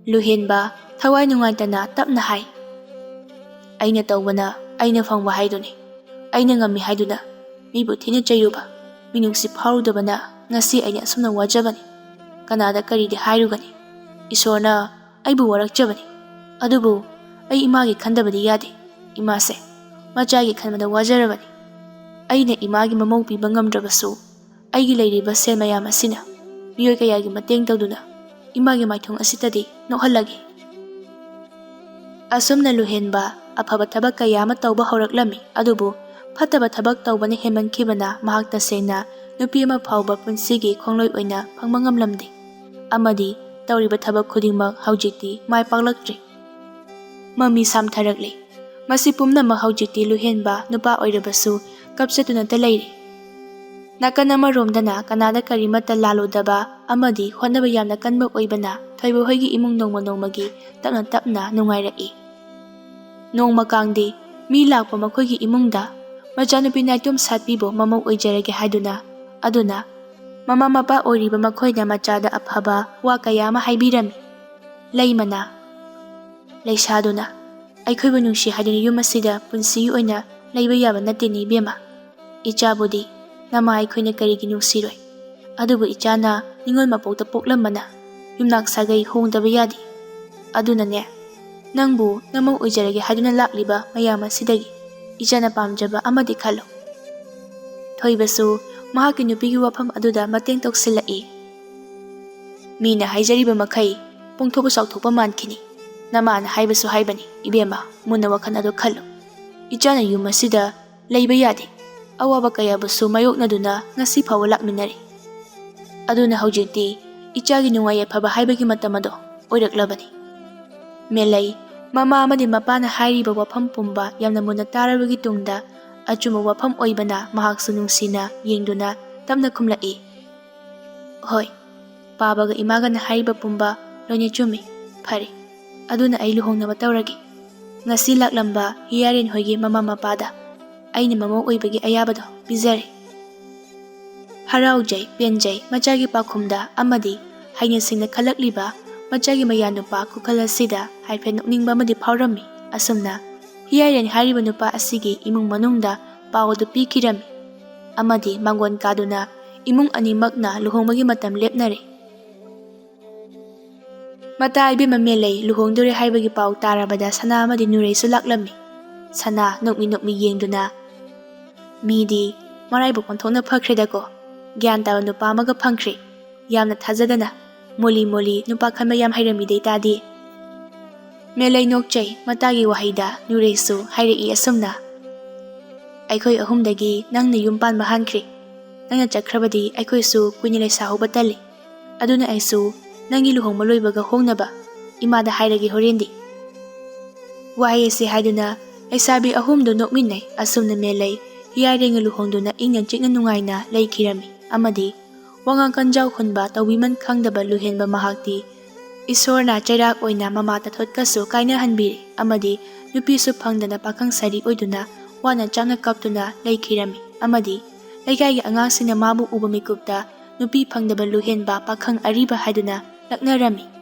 ꯂꯨꯍꯦꯟꯕ ꯊꯋꯥꯏ ꯅꯨꯡꯉꯥꯏꯇꯅ ꯇꯞꯅ ꯍꯥꯏ, "ꯑꯩꯅ ꯇꯧꯕꯅ ꯑꯩꯅ ꯐꯪꯕ ꯍꯥꯏꯗꯨꯅꯤ꯫ ꯑꯩꯅ ꯉꯝꯃꯤ ꯍꯥꯏꯗꯨꯅ ꯃꯤꯕꯨ ꯊꯤꯅ ꯆꯩꯔꯨꯕ, ꯃꯤꯅꯨꯡꯁꯤ ꯐꯥꯎꯔꯨꯗꯕꯅ ꯉꯁꯤ ꯑꯩꯅ ꯑꯁꯨꯝꯅ ꯋꯥꯖꯕꯅꯤ꯫ ꯀꯅꯥꯗ ꯀꯔꯤꯗꯤ ꯍꯥꯏꯔꯨꯒꯅꯤ? ꯏꯁꯣꯔꯅ ꯑꯩꯕꯨ ꯋꯥꯔꯛꯆꯕꯅꯤ꯫ ꯑꯗꯨꯕꯨ ꯑꯩ ꯏꯃꯥꯒꯤ ꯈꯟꯗꯕꯗꯤ ꯌꯥꯗꯦ꯫ ꯏꯃꯥꯁꯦ ꯃꯆꯥꯒꯤ ꯈꯟꯕꯗ ꯋꯥꯖꯔꯕꯅꯤ꯫ ꯑꯩꯅ ꯏꯃꯥꯒꯤ ꯃꯃꯧ ꯄꯤꯕ ꯉꯝꯗ꯭ꯔꯕꯁꯨ ꯑꯩꯒꯤ ꯂꯩꯔꯤꯕ ꯁꯦꯜ ꯃꯌꯥꯝ ꯑꯁꯤꯅ ꯃꯤꯑꯣꯏ ꯀꯌꯥꯒꯤ ꯃꯇꯦꯡ ꯇꯧꯗꯨꯅ ꯏꯃꯥꯒꯤ ꯃꯥꯏꯊꯣꯡ ꯑꯁꯤꯗꯗꯤ ꯅꯣꯛꯍꯜꯂꯒꯦ꯫" ꯑꯁꯨꯝꯅ ꯂꯨꯍꯦꯟꯕ ꯑꯐꯕ ꯊꯕꯛ ꯀꯌꯥ ꯑꯃ ꯇꯧꯕ ꯍꯧꯔꯛꯂꯝꯃꯤ꯫ ꯑꯗꯨꯕꯨ ꯐꯠꯇꯕ ꯊꯕꯛ ꯇꯧꯕꯅ ꯍꯦꯟꯃꯟꯈꯤꯕꯅ ꯃꯍꯥꯛ ꯇꯁꯦꯡꯅ ꯅꯨꯄꯤ ꯑꯃ ꯐꯥꯎꯕ ꯄꯨꯟꯁꯤꯒꯤ ꯈꯣꯡꯂꯣꯏ ꯑꯣꯏꯅ ꯐꯪꯕ ꯉꯝꯂꯝꯗꯦ꯫ ꯑꯃꯗꯤ ꯇꯧꯔꯤꯕ ꯊꯕꯛ ꯈꯨꯗꯤꯡꯃꯛ ꯍꯧꯖꯤꯛꯇꯤ ꯃꯥꯏ ꯄꯥꯛꯂꯛꯇ꯭ꯔꯦ꯫ ꯃꯃꯤ ꯁꯥꯝꯊꯔꯛꯂꯦ꯫ ꯃꯁꯤ ꯄꯨꯝꯅꯃꯛ ꯍꯧꯖꯤꯛꯇꯤ ꯂꯨꯍꯦꯟꯕ ꯅꯨꯄꯥ ꯑꯣꯏꯔꯕꯁꯨ ꯀꯞꯆꯗꯨꯅꯇ ꯂꯩꯔꯦ꯫ ꯅꯥꯀꯟ ꯑꯃꯔꯣꯝꯗꯅ ꯀꯅꯥꯗ ꯀꯔꯤꯃꯠꯇ ꯂꯥꯜꯂꯨꯗꯕ ꯑꯃꯗꯤ ꯍꯣꯠꯅꯕ ꯌꯥꯝꯅ ꯀꯟꯕ ꯑꯣꯏꯕꯅ ꯊꯣꯏꯕ ꯍꯣꯏꯒꯤ ꯏꯃꯨꯡ ꯅꯣꯡꯃ ꯅꯣꯡꯃꯒꯤ ꯇꯞꯅ ꯇꯞꯅ ꯅꯨꯡꯉꯥꯏꯔꯛꯏ꯫ ꯅꯣꯡꯃ ꯀꯥꯡꯗꯤ ꯃꯤ ꯂꯥꯛꯄ ꯃꯈꯣꯏꯒꯤ ꯏꯃꯨꯡꯗ ꯃꯆꯥꯅꯨꯄꯤ ꯅꯥꯏꯇꯣꯝ ꯁꯥꯠꯄꯤꯕꯨ ꯃꯃꯧ ꯑꯣꯏꯖꯔꯒꯦ ꯍꯥꯏꯗꯨꯅ, ꯑꯗꯨꯅ ꯃꯃꯥ ꯃꯄꯥ ꯑꯣꯏꯔꯤꯕ ꯃꯈꯣꯏꯅ ꯃꯆꯥꯗ ꯑꯐꯕ ꯋꯥ ꯀꯌꯥ ꯑꯃ ꯍꯥꯏꯕꯤꯔꯝꯃꯤ꯫ ꯂꯩꯃꯅ ꯂꯩꯁꯥꯗꯨꯅ, "ꯑꯩꯈꯣꯏꯕꯨ ꯅꯨꯡꯁꯤ ꯍꯥꯏꯗꯨꯅ ꯌꯨꯝ ꯑꯁꯤꯗ ꯄꯨꯟꯁꯤꯒꯤ ꯑꯣꯏꯅ ꯂꯩꯕ ꯌꯥꯕ ꯅꯠꯇꯦꯅꯦ ꯏꯕꯦꯝꯃ꯫ ꯏꯆꯥꯕꯨꯗꯤ ꯅꯃꯥ ꯑꯩꯈꯣꯏꯅ ꯀꯔꯤꯒꯤ ꯅꯨꯡꯁꯤꯔꯣꯏ? ꯑꯗꯨꯕꯨ ꯏꯆꯥꯅ ꯅꯤꯉꯣꯜ ꯃꯄꯣꯛꯇ ꯄꯣꯛꯂꯝꯕꯅ ꯌꯨꯝꯅꯥꯛ ꯁꯥꯒꯩ ꯍꯣꯡꯗꯕ ꯌꯥꯗꯦ꯫ ꯑꯗꯨꯅꯅꯦ, ꯅꯪꯕꯨ ꯅꯃꯧ ꯑꯣꯏꯖꯔꯒꯦ ꯍꯥꯏꯗꯨꯅ ꯂꯥꯛꯂꯤꯕ ꯃꯌꯥꯝ ꯑꯁꯤꯗꯒꯤ ꯏꯆꯥꯅ ꯄꯥꯝꯖꯕ ꯑꯃꯗꯤ ꯈꯜꯂꯨ꯫" ꯊꯣꯏꯕꯁꯨ ꯃꯍꯥꯛꯀꯤ ꯅꯨꯄꯤꯒꯤ ꯋꯥꯐꯝ ꯑꯗꯨꯗ ꯃꯇꯦꯡ ꯇꯧꯁꯤꯜꯂꯛꯏ꯫ "ꯃꯤꯅ ꯍꯥꯏꯖꯔꯤꯕ ꯃꯈꯩ ꯄꯣꯡꯊꯣꯛꯄ ꯆꯥꯎꯊꯣꯛꯄ ꯃꯥꯟꯈꯤꯅꯤ꯫ ꯅꯃꯥꯅ ꯍꯥꯏꯕꯁꯨ ꯍꯥꯏꯕꯅꯤ ꯏꯕꯦꯝꯃ, ꯃꯨꯟꯅ ꯋꯥꯈꯜ ꯑꯗꯨ ꯈꯜꯂꯨ꯫ ꯏꯆꯥꯅ ꯌꯨꯝ ꯑꯁꯤꯗ ꯂꯩꯕ ꯌꯥꯗꯦ꯫ ꯑꯋꯥꯕ ꯀꯌꯥꯕꯨꯁꯨ ꯃꯥꯌꯣꯛꯅꯗꯨꯅ ꯉꯁꯤ ꯐꯥꯎꯕ ꯂꯥꯛꯃꯤꯟꯅꯔꯤ꯫ ꯑꯗꯨꯅ ꯍꯧꯖꯤꯛꯇꯤ ꯏꯆꯥꯒꯤ ꯅꯨꯡꯉꯥꯏ ꯌꯥꯏꯐꯕ ꯍꯥꯏꯕꯒꯤ ꯃꯇꯝ ꯑꯗꯣ ꯑꯣꯏꯔꯛꯂꯕꯅꯤ꯫ ꯃꯦꯂꯩ, ꯃꯃꯥ ꯑꯃꯗꯤ ꯃꯄꯥꯅ ꯍꯥꯏꯔꯤꯕ ꯋꯥꯐꯝ ꯄꯨꯝꯕ ꯌꯥꯝꯅ ꯃꯨꯟꯅ ꯇꯥꯔꯕꯒꯤ ꯇꯨꯡꯗ ꯑꯆꯨꯝꯕ ꯋꯥꯐꯝ ꯑꯣꯏꯕꯅ ꯃꯍꯥꯛꯁꯨ ꯅꯨꯡꯁꯤꯅ ꯌꯦꯡꯗꯨꯅ ꯇꯞꯅ ꯈꯨꯝꯂꯛꯏ, "ꯍꯣꯏ, ꯄꯥꯕꯒ ꯏꯃꯥꯒꯅ ꯍꯥꯏꯔꯤꯕ ꯄꯨꯝꯕ ꯂꯣꯏꯅ ꯆꯨꯝꯃꯤ꯫ ꯐꯔꯦ, ꯑꯗꯨꯅ ꯑꯩ ꯂꯨꯍꯣꯡꯅꯕ ꯇꯧꯔꯒꯦ꯫ ꯉꯁꯤ ꯂꯥꯛꯂꯝꯕ ꯍꯤꯌꯥꯔꯦꯟ ꯍꯣꯏꯒꯤ ꯃꯃꯥ ꯃꯄꯥꯗ ꯑꯩꯅ ꯃꯃꯧ ꯑꯣꯏꯕꯒꯤ ꯑꯌꯥꯕꯗꯣ ꯄꯤꯖꯔꯦ꯫" ꯍꯔꯥꯎꯖꯩ ꯄꯦꯟꯖꯩ ꯃꯆꯥꯒꯤ ꯄꯥꯎꯈꯨꯝꯗ ꯑꯃꯗꯤ ꯍꯩꯅ ꯁꯤꯡꯅ ꯈꯜꯂꯛꯂꯤꯕ ꯃꯆꯥꯒꯤ ꯃꯌꯥ ꯅꯨꯄꯥ ꯈꯨꯈꯜ ꯑꯁꯤꯗ ꯍꯥꯏꯐꯦꯠ ꯅꯣꯛꯅꯤꯡꯕ ꯑꯃꯗꯤ ꯐꯥꯎꯔꯝꯃꯤ꯫ ꯑꯁꯨꯝꯅ ꯍꯤꯌꯥꯔꯦꯟ ꯍꯥꯏꯔꯤꯕ ꯅꯨꯄꯥ ꯑꯁꯤꯒꯤ ꯏꯃꯨꯡ ꯃꯅꯨꯡꯗ ꯄꯥꯎ ꯑꯗꯨ ꯄꯤꯈꯤꯔꯝꯃꯤ ꯑꯃꯗꯤ ꯃꯥꯡꯒꯣꯟ ꯀꯥꯗꯨꯅ ꯏꯃꯨꯡ ꯑꯅꯤꯃꯛꯅ ꯂꯨꯍꯣꯡꯕꯒꯤ ꯃꯇꯝ ꯂꯦꯞꯅꯔꯦ꯫ ꯃꯇꯥ ꯏꯕꯦꯝꯃ ꯃꯦꯂꯩ ꯂꯨꯍꯣꯡꯗꯣꯔꯦ ꯍꯥꯏꯕꯒꯤ ꯄꯥꯎ ꯇꯥꯔꯕꯗ ꯁꯅꯥ ꯑꯃꯗꯤ ꯅꯨꯔꯩꯁꯨ ꯂꯥꯛꯂꯝꯃꯤ꯫ ꯁꯅꯥ ꯅꯣꯛꯃꯤ ꯅꯣꯛꯃꯤ ꯌꯦꯡꯗꯨꯅ, "ꯃꯤꯗꯤ ꯃꯔꯥꯏꯕꯛ ꯑꯣꯟꯊꯣꯛꯅ ꯐꯈ꯭ꯔꯦꯗꯀꯣ, ꯒ꯭ꯌꯥꯟ ꯇꯥꯕ ꯅꯨꯄꯥ ꯑꯃꯒ ꯐꯪꯈ꯭ꯔꯦ, ꯌꯥꯝꯅ ꯊꯥꯖꯗꯅ꯫ ꯃꯣꯂꯤ ꯃꯣꯂꯤ ꯅꯨꯄꯥ ꯈꯟꯕ ꯌꯥꯝ ꯍꯩꯔꯝꯃꯤꯗꯩ ꯇꯥꯗꯤ꯫" ꯃꯦꯂꯩ ꯅꯣꯛꯆꯩ ꯃꯇꯥꯒꯤ ꯋꯥꯍꯩꯗ꯫ ꯅꯨꯔꯩꯁꯨ ꯍꯥꯏꯔꯛꯏ ꯑꯁꯨꯝꯅ, "ꯑꯩꯈꯣꯏ ꯑꯍꯨꯝꯗꯒꯤ ꯅꯪꯅ ꯌꯨꯝ ꯄꯥꯟꯕ ꯍꯥꯟꯈ꯭ꯔꯦ꯫ ꯅꯪꯅ ꯆꯠꯈ꯭ꯔꯕꯗꯤ ꯑꯩꯈꯣꯏꯁꯨ ꯀꯨꯏꯅ ꯂꯩꯁꯥꯍꯧꯕ ꯇꯜꯂꯤ꯫ ꯑꯗꯨꯅ ꯑꯩꯁꯨ ꯅꯪꯒꯤ ꯂꯨꯍꯣꯡꯕ ꯂꯣꯏꯕꯒ ꯍꯣꯡꯅꯕ ꯏꯃꯥꯗ ꯍꯥꯏꯔꯒꯦ ꯍꯣꯔꯦꯟꯗꯤ꯫" ꯋꯥꯍꯩ ꯑꯁꯤ ꯍꯥꯏꯗꯨꯅ ꯂꯩꯁꯥꯕꯤ ꯑꯍꯨꯝꯗꯨ ꯅꯣꯛꯃꯤꯟꯅꯩ꯫ ꯑꯁꯨꯝꯅ ꯃꯦꯂꯩ ꯍꯤꯌꯥꯏꯔꯦꯡꯒ ꯂꯨꯍꯣꯡꯗꯨꯅ ꯏꯪꯅ ꯆꯤꯛꯅ ꯅꯨꯡꯉꯥꯏꯅ ꯂꯩꯈꯤꯔꯝꯃꯤ ꯑꯃꯗꯤ ꯋꯥꯉꯥꯡ ꯀꯟꯖꯥꯎ ꯍꯨꯟꯕ ꯇꯧꯕꯤꯃꯟ ꯈꯪꯗꯕ ꯂꯨꯍꯦꯟꯕ ꯃꯍꯥꯛꯇꯤ ꯏꯁꯣꯔꯅ ꯆꯩꯔꯥꯛ ꯑꯣꯏꯅ ꯃꯃꯥ ꯇꯥꯊꯣꯠꯀꯁꯨ ꯀꯥꯏꯅꯍꯟꯕꯤꯔꯦ ꯑꯃꯗꯤ ꯅꯨꯄꯤꯁꯨ ꯐꯪꯗꯅ ꯄꯥꯈꯪ ꯁꯥꯔꯤ ꯑꯣꯏꯗꯨꯅ ꯋꯥꯅ ꯆꯥꯅ ꯀꯞꯇꯨꯅ ꯂꯩꯈꯤꯔꯝꯃꯤ ꯑꯃꯗꯤ ꯂꯩꯀꯥꯏꯒꯤ ꯑꯉꯥꯡꯁꯤꯡꯅ ꯃꯥꯕꯨ ꯎꯕ ꯃꯤꯀꯨꯞꯇ ꯅꯨꯄꯤ ꯐꯪꯗꯕ ꯂꯨꯍꯦꯟꯕ ꯄꯥꯈꯪ ꯑꯔꯤꯕ ꯍꯥꯏꯗꯨꯅ ꯂꯛꯅꯔꯝꯃꯤ꯫